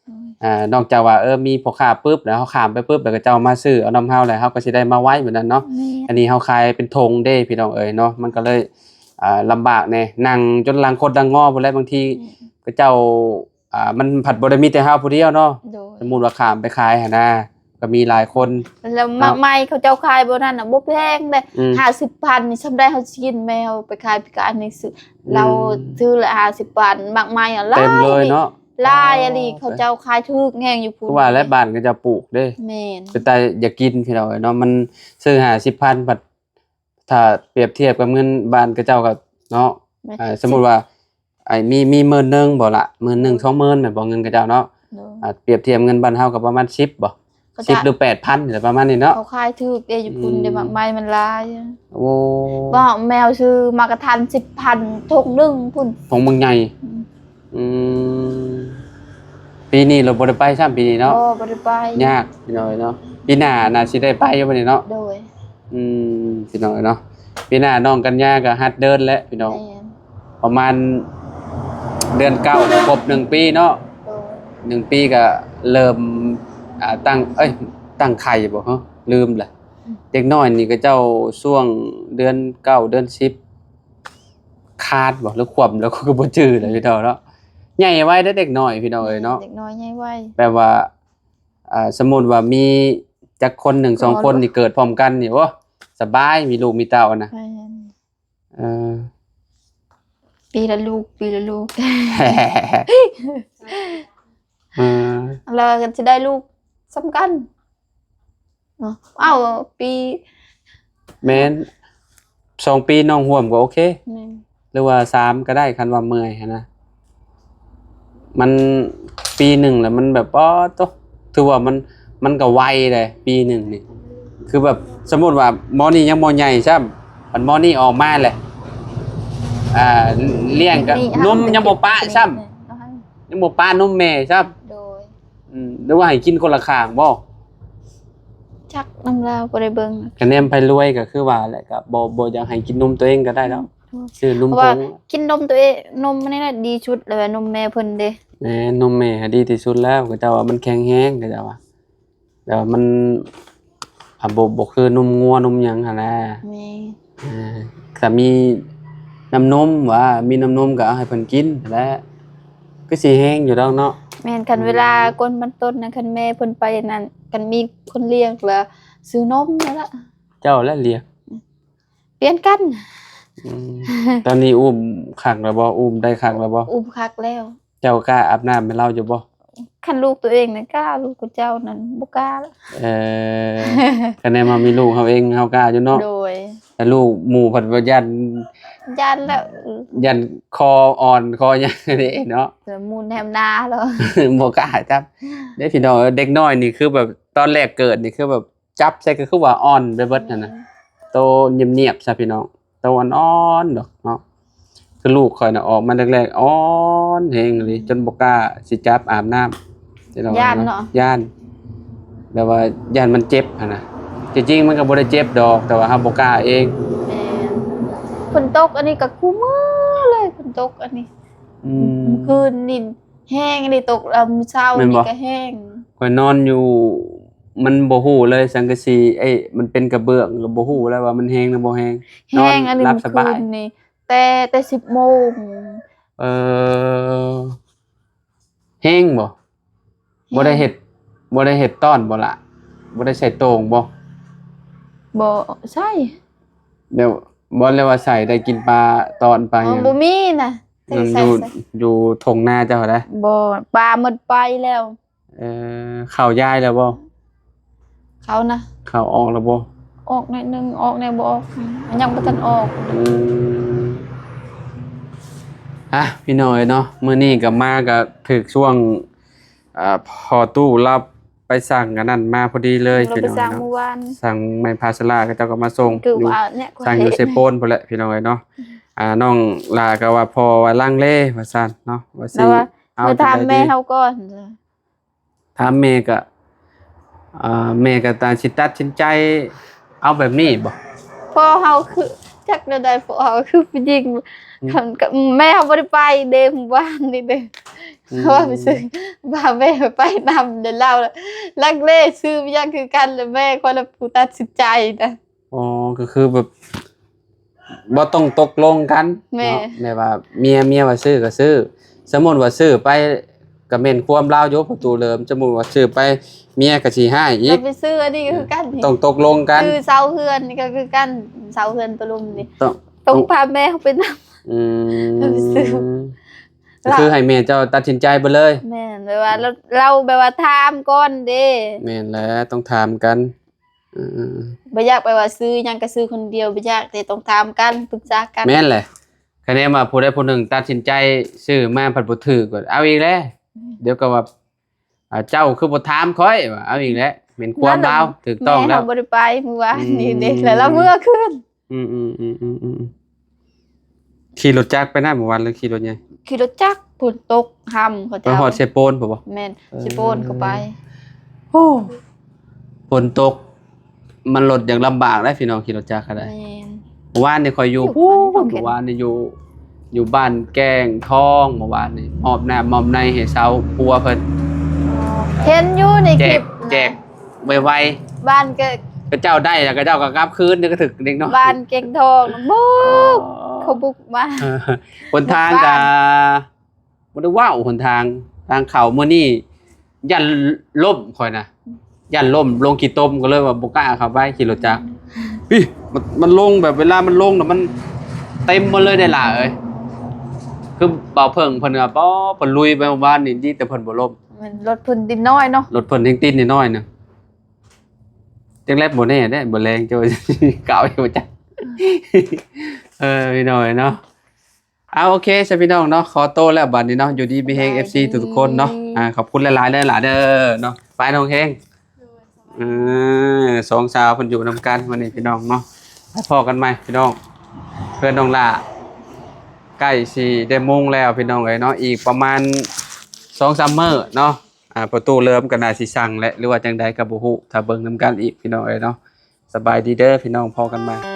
ອືມ ອ່າ ນອກຈາກວ່າ ເອີ ມີພໍ່ຄ້າປຶບ ແລ້ວເຮົາຂ້າມໄປປຶບ ແລ້ວເຂົາເຈົ້າມາຊື້ເອົານຳເຮົາ ແລ້ວເຮົາກໍຊິໄດ້ມາໄວແບບນັ້ນເນາະ. ແມ່ນ ອັນນີ້ເຮົາຂາຍເປັນຖົງເດ້ ພີ່ນ້ອງເອີຍເນາະ ມັນກໍເລີຍ ອ່າ ລຳບາກແດ່ ນັ່ງຈົນຫຼັງຄົດຫຼັງງໍພຸ້ນແຫຼະ ບາງທີ ອືມ ເຂົາເຈົ້າ ອ່າ ມັນພັດບໍ່ໄດ້ມີແຕ່ເຮົາຜູ້ດຽວເນາະ. ໂດຍ ສົມມຸດວ່າຂ້າມໄປຂາຍຫັ້ນນະ ກໍມີຫຼາຍຄົນ ແລ້ວໝາກໄມ້ເຂົາເຈົ້າຂາຍບໍ່ນັ້ນນະ ບໍ່ແພງເດ້ ອືມ ຫ້າສິບພັນນີ້ ສ່ຳໃດເຮົາຊິກິນ ແມ່ເຮົາໄປຂາຍປີກາຍນີ້ຊື້ ອືມ ລາວຊື້ລະຫ້າສິບພັນ ໝາກໄມ້ຫັ້ນຫຼາຍ ເຕັມເລີຍເນາະ ຫຼາຍອີ່ຫຼີ ອໍ ເຂົາເຈົ້າຂາຍຖືກແຮງຢູ່ພຸ້ນ ຄືວ່າແຫຼະ ບ້ານເຂົາເຈົ້າປູກເດ້ ແມ່ນ ເປັນຕາຢາກກິນພີ່ນ້ອງເອີຍເນາະ ມັນຊື້ຫ້າສິບພັນ ພັດ ຖ້າປຽບທຽບກັບເງິນບ້ານເຂົາເຈົ້າກໍເນາະ ແມ່ນ ອ່າ ສົມມຸດວ່າ ໄອ້ ມີ ມີໝື່ນໜຶ່ງບໍ່ລະ ໝື່ນໜຶ່ງ ສອງໝື່ນແມ່ນບໍ່ ເງິນເຂົາເຈົ້າເນາະ ໂດຍ ອ່າ ປຽບທຽບເງິນບ້ານເຮົາກໍປະມານສິບບໍ່ ເຂົາຈະ ສິບ ຫຼື ແປດພັນ ນີ້ແຫຼະ ປະມານນີ້ເນາະ ເຂົາຂາຍຖືກເດ້ຢູ່ພຸ້ນ ອືມ ເດ້ ໝາກໄມ້ມັນຫຼາຍ ໂອ້ ບໍ່ ແມ່ເຮົາຊື້ໝາກກະທັນສິບພັນ ຖົງໜຶ່ງພຸ້ນ ຖົງບັກໃຫຍ່ ອືມ ອືມ ປີນີ້ລະບໍ່ໄດ້ໄປຊ້ຳ ປີນີ້ເນາະ ບໍ່ ບໍ່ໄດ້ໄປ ຍາກພີ່ນ້ອງເອີຍເນາະ ປີໜ້າໜ້າຊິໄດ້ໄປຢູ່ບັດນີ້ເນາະ ໂດຍ ອືມ ພີ່ນ້ອງເອີຍເນາະ ປີໜ້ານ້ອງກັນຍາກໍຫັດເດີນແລ້ວພີ່ນ້ອງ ແມ່ນ ປະມານເດືອນເກົ້າກໍຄົບໜຶ່ງປີເນາະ ໂດຍ ໜຶ່ງປີກໍເລີ່ມ ອ່າ ຕັ້ງ ເອີຍ ຕັ້ງໄຂ່ບໍ່ ເຮີ ລືມລະ ອືມ ເດັກນ້ອຍນີ້ເຂົາເຈົ້າຊ່ວງເດືອນເກົ້າເດືອນສິບ ຄາດບໍ່ ຫຼື ຂວບແລ້ວ ຂ້ອຍກໍບໍ່ຈື່ແລ້ວພີ່ນ້ອງເນາະ ໃຫຍ່ໄວເດ້ເດັກນ້ອຍພີ່ນ້ອງເອີຍເນາະ ເດັກນ້ອຍໃຫຍ່ໄວ ແບບວ່າ ອ່າ ສົມມຸດວ່າມີຈັກຄົນໜຶ່ງສອງຄົນນີ້ເກີດພ້ອມກັນນີ້ ໂອ້ ສະບາຍ ມີລູກມີເຕົ້ານະ ແມ່ນ ເອີ ປີລະລູກ ປີລະລູກ ເອີ ແລ້ວກໍຊິໄດ້ລູກສ່ຳກັນ ເນາະ ເອົ້າ ປີ ແມ່ນ ສອງປີນ້ອງຮ່ວມກໍໂອເຄ ແມ່ນ ຫຼືວ່າສາມກໍໄດ້ ຄັນວ່າເມື່ອຍຫັ້ນນະ ມັນປີໜຶ່ງແລ້ວມັນແບບ ປາດໂທ້ ຖືວ່າມັນ ມັນກໍໄວເດ້ ປີໜຶ່ງນີ້ ຄືແບບ ສົມມຸດວ່າໝໍນີ້ຍັງບໍ່ໃຫຍ່ຊ້ຳ ບັດໝໍນີ້ອອກມາແຫຼະ ອ່າ ລ້ຽງກໍນົມຍັງບໍ່ປະຊ້ຳ ຍັງບໍ່ປະນົມແມ່ຊ້ຳ ໂດຍ ອືມ ຫຼືວ່າໃຫ້ກິນຄົນລະຂ້າງບໍ່? ຈັກນຳລາວບໍ່ໄດ້ເບິ່ງ ກະແນມໃຜລວຍກໍຄືວ່າແຫຼະ ກໍບໍ່ ບໍ່ຢາກໃຫ້ກິນນົມຕົວເອງກໍໄດ້ດອກ ອືມ ຊື້ນົມ ເພາະວ່າ ຜົງ ກິນນົມຕົວເອງ ນົມອັນນີ້ນະດີສຸດແລ້ວ ນົມແມ່ເພິ່ນເດ້ ແມ່ນ ນົມແມ່ຫາດີທີ່ສຸດແລ້ວ ເຂົາເຈົ້າວ່າມັນແຂງແຮງ ເຂົາເຈົ້າວ່າ ແຕ່ວ່າມັນ ອ່າ ບໍ່ ບໍ່ຄືນົມງົວນົມຫຍັງຫັ້ນນະ ແມ່ນ ເອີ ຖ້າມີນ້ຳນົມ ວ່າມີນ້ຳນົມກໍເອົາໃຫ້ເພິ່ນກິນຫັ້ນແຫຼະ ຄືຊິແຮງຢູ່ດອກເນາະ ແມ່ນ ຄັນ ອືມ ເວລາກ່ອນມັນຕົ້ນນະ ຄັນແມ່ເພິ່ນໄປນັ້ນ ຄັນມີຄົນລ້ຽງລະຊື້ນົມຫັ້ນລະ ເຈົ້າລະລ້ຽງ ອືມ ປ່ຽນກັນ ອືມ ຕອນນີ້ອຸ້ມຄັກແລ້ວບໍ່? ອຸ້ມໄດ້ຄັກແລ້ວບໍ່? ອຸ້ມຄັກແລ້ວ ເຈົ້າກ້າອາບນ້ຳໃຫ້ລາວຢູ່ບໍ່? ຄັນລູກຕົວເອງນະກ້າ ລູກຂອງເຈົ້ານັ້ນບໍ່ກ້າລະ ເອີ ຄະແນນວ່າມີລູກເຮົາເອງເຮົາກ້າຢູ່ເນາະ ໂດຍ ແຕ່ລູກໝູ່ພັດວ່າຢ້ານ ຢ້ານແລ້ວ ຢ້ານຄໍອ່ອນຄໍຫຍັງເດ້ເນາະ ໝູ່ແນມໜ້າແລ້ວ ບໍ່ກ້າຈັບເດ້ພີ່ນ້ອງ ເດັກນ້ອຍນີ້ຄືແບບຕອນແລກເກີດນີ້ຄືແບບ ຈັບໃສ່ກໍຄືວ່າອ່ອນໄປເບິດຫັ້ນນະ ອືມ ໂຕງຽບໆຊະພີ່ນ້ອງ ໂຕອ່ອນໆດອກເນາະ ຄືລູກຂ້ອຍນະອອກມາແລກໆອ່ອນແຮງອີ່ຫຼີ ອືມ ຈົນບໍ່ກ້າຊິຈັບອາບນ້ຳ ຢ້ານເນາະ ຢ້ານ ແບບວ່າຢ້ານມັນເຈັບຫັ້ນນະ ທີ່ຈິງມັນກໍບໍ່ໄດ້ເຈັບດອກ ແຕ່ວ່າເຮົາບໍ່ກ້າເອງ ແມ່ນ ຝົນຕົກອັນນີ້ກໍຄູ່ມື້ເລີຍ ຝົນຕົກອັນນີ້ ອືມ ມື້ຄືນນີ້ ແຮງອີ່ຫຼີ ຕົກແລ້ວມື້ເຊົ້ານີ້ກໍແຮງ ຂ້ອຍນອນຢູ່ ມັນບໍ່ຮູ້ເລີຍ ສັງກະສີ ເອີຍ ມັນເປັນກະເບື້ອງ ກໍບໍ່ຮູ້ແລ້ວວ່າມັນແຮງຫຼືບໍ່ແຮງ ແຮງ ນອນຫຼັບສະບາຍ ອັນນີ້ມື້ຄືນນີ້ ແຕ່ ແຕ່ສິບໂມງ ເອີ ແຮງບໍ່? ແຮງ ບໍ່ໄດ້ເຮັດ ບໍ່ໄດ້ເຮັດຕ້ອນບໍ່ລະ? ບໍ່ໄດ້ໃສ່ໂຕ່ງບໍ່? ບໍ່ໃສ່ ແລ້ວ ບໍ່ ແລ້ວວ່າໃສ່ໄດ້ກິນປາຕອນປາຫຍັງ? ບໍ່ມີນະ ໃສ່ ຢູ່ ຢູ່ທົ່ງນາເຈົ້າໃດ໋? ບໍ່ ປາໝົດໄປແລ້ວ ເອີ ເຂົ້າຢາຍແລ້ວບໍ່? ເຂົ້ານະ ເຂົ້າອອກແລ້ວບໍ່? ອອກໜ້ອຍໜຶ່ງ ອອກແດ່ບໍ່ອອກ ຍັງບໍ່ທັນອອກ ອືມ ອ່ະ ພີ່ນ້ອງເອີຍເນາະ ມື້ນີ້ກໍມາກໍຖືກຊ່ວງ ອ່າ ພໍ່ຕູ້ລາວໄປສັ່ງອັນນັ້ນມາພໍດີເລີຍ ລາວໄປສັ່ງມື້ວານ ພີ່ນ້ອງເນາະ ສັ່ງໄມ້ພາສາລາ ເຂົາເຈົ້າກໍມາສົ່ງ ຄືວ່າ ຢູ່ ເນຍ ສັ່ງຢູ່ເຊໂປນພຸ້ນແຫຼະ ພີ່ນ້ອງເອີຍເນາະ ອ່າ ນ້ອງຫຼ້າກໍວ່າພໍ່ວ່າລັງເລວ່າຊັ້ນເນາະ ວ່າຊິເອົາ ມາຖາມແມ່ເຮົາກ່ອນ ຖາມແມ່ກໍ ອ່າ ແມ່ກໍຕາ ຊິຕັດສິນໃຈເອົາແບບນີ້ບໍ່? ພໍ່ເຮົາຄື ຈັກແນວໃດ ພໍ່ເຮົາຄືຜູ້ຍິງ ອືມ ຄັນ ແມ່ເຮົາບໍ່ໄດ້ໄປເດ້ ມື້ວານນີ້ເດ້ ອືມ ເພາະວ່າໄປຊື້ ວ່າແມ່ໄປນຳ ແລ້ວລາວລັງເລຊື້ຫຍັງຄືກັນ ແລ້ວແມ່ຂ້ອຍລະຜູ້ຕັດສິນໃຈນະ ອໍ ກໍຄືແບບ ບໍ່ຕ້ອງຕົກລົງກັນ ແມ່ນ ເນາະ ແບບວ່າເມຍ ເມຍວ່າຊື້ກໍຊື້ ສົມມຸດວ່າຊື້ໄປກໍແມ່ນຄວາມລາວຢູ່ ພໍ່ຕູ້ເລີມ ສົມມຸດວ່າຊື້ໄປ ເມຍກໍຊິຮ້າຍອີກ ເຮົາໄປຊື້ອັນນີ້ກໍຄືກັນ ຕ້ອງຕົກລົງກັນ ຊື້ເສົາເຮືອນນີ້ກໍຄືກັນ ເສົາເຮືອນໂຕລຸ່ມນີ້ ຕ້ອງ ຕ້ອງພາແມ່ເຮົາໄປນຳ ອືມ ເຮົາໄປຊື້ ກໍຄືໃຫ້ແມ່ເຈົ້າຕັດສິນໃຈເບິດເລີຍ ແມ່ນ ແບບວ່າລາວ ລາວແບບວ່າຖາມກ່ອນເດ້ ແມ່ນແຫຼະ ຕ້ອງຖາມກັນ ເອີ ບໍ່ຢາກແບບວ່າຊື້ຫຍັງກໍຊື້ຄົນດຽວ ບໍ່ຢາກ ແຕ່ຕ້ອງຖາມກັນ ປຶກສາກັນ ແມ່ນແຫຼະ ຄະແນນວ່າຜູ້ໃດຜູ້ໜຶ່ງຕັດສິນໃຈຊື້ມາພັດບໍ່ຖືກ ກໍເອົາອີກແຫຼະ ອືມ ດຽວກໍວ່າ ອ່າ ເຈົ້າຄືບໍ່ຖາມຂ້ອຍ ວ່າເອົາອີກແຫຼະ ແມ່ນຄວາມລາວ ນັ້ນນະ ຖືກຕ້ອງແລ້ວ ແມ່ເຮົາບໍ່ໄດ້ໄປມື້ວານນີ້ເດ້ ອືມ ແລ້ວລາວເມືອຄືນ ອືມໆໆໆ ຂີ່ລົດຈັກໄປນະມື້ວານ ຫຼືຂີ່ລົດໃຫຍ່? ຂີ່ລົດຈັກ ຝົນຕົກ ຫ້ຳເຂົາ ໄປ ເຈົ້າ ຮອດເຊໂປນພຸ້ນບໍ່? ແມ່ນ ເອີ ເຊໂປນກໍໄປ ໂອ້ ຝົນຕົກ ມັນລົດຍັງລຳບາກເດ້ພີ່ນ້ອງ ຂີ່ລົດຈັກກໍໄດ້ ແມ່ນ ມື້ວານນີ້ຂ້ອຍຢູ່ ຢູ່ ພຸ້ນ ໄປ ເມື່ອວານນີ້ຢູ່ ຢູ່ບ້ານແກ້ງທອງ ເມື່ອວານນີ້ ມອບນ້ຳມອບໃນໃຫ້ຊາວຄົວເພິ່ນ ເຫັນຢູ່ໃນ ແຈກ ຄລິບນະ ແຈກໄວໆ ບ້ານກໍ ເຂົາເຈົ້າໄດ້ແລ້ວ ເຂົາເຈົ້າກໍກັບຄືນ ກໍຖືກເດັກນ້ອຍ ບ້ານແກ້ງທອງບຸກ ອໍ ເຂົາບຸກມາ ເອີ ຫົນທາງກໍ ບໍ່ໄດ້ເວົ້າຫົນທາງ ທາງເຂົ້າມື້ນີ້ຢ້ານລົ້ມຂ້ອຍນະ ຢ້ານລົ້ມລົງຂີ້ຕົມ ກໍເລີຍວ່າບໍ່ກ້າເຂົ້າໄປຂີ່ລົດຈັກ ອີ ມັນ ມັນລົງແບບເວລາມັນລົງນະ ມັນເຕັມໝົດເລີຍເດ້ຫຼ້າເອີຍ ຄືບ່າວເຜິ້ງເພິ່ນກໍ ປໍ ເພິ່ນລຸຍໄປວານນີ້ ດີແຕ່ເພິ່ນບໍ່ລົ້ມ ແມ່ນ ລົດເພິ່ນຕີນນ້ອຍເນາະ ລົດເພິ່ນແຮ່ງຕີນນ້ອຍໆນະ ຈັ່ງແລບບໍ່ແນ່ເດ້ ບໍ່ແລງເຈົ້າ ກ່າວຢູ່ບໍ່ຈັກ ເອີ ພີ່ນ້ອງເນາະ ເອົາ ໂອເຄຊະພີ່ນ້ອງເນາະ ຂໍໂຕແລ້ວບາດນີ້ເນາະ ຢູ່ດີມີແຮງ ສະບາຍດີ ເອັຟຊີ ທຸກໆຄົນເນາະ ອ່າ ຂອບຄຸນຫຼາຍໆເດີຫຼ້າເດີເນາະ ໄປນ້ອງເຮງ ເອີ ສອງສາວເພິ່ນຢູ່ນຳກັນມື້ນີ້ພີ່ນ້ອງເນາະ ໄປພໍ້ກັນໃໝ່ພີ່ນ້ອງ ເພື່ອນນ້ອງຫຼ້າໃກ້ຊິໄດ້ມຸງແລ້ວພີ່ນ້ອງເອີຍເນາະ ອີກປະມານສອງສາມມື້ເນາະ ອ່າ ປະຕູເລີ່ມກໍໜ້າຊິສັ່ງແຫຼະ ຫຼືວ່າຈັ່ງໃດກໍບໍ່ຮູ້ ຖ້າເບິ່ງນຳກັນອີກພີ່ນ້ອງເອີຍເນາະ ສະບາຍດີເດີພີ່ນ້ອງ ພໍ້ກັນໃໝ່.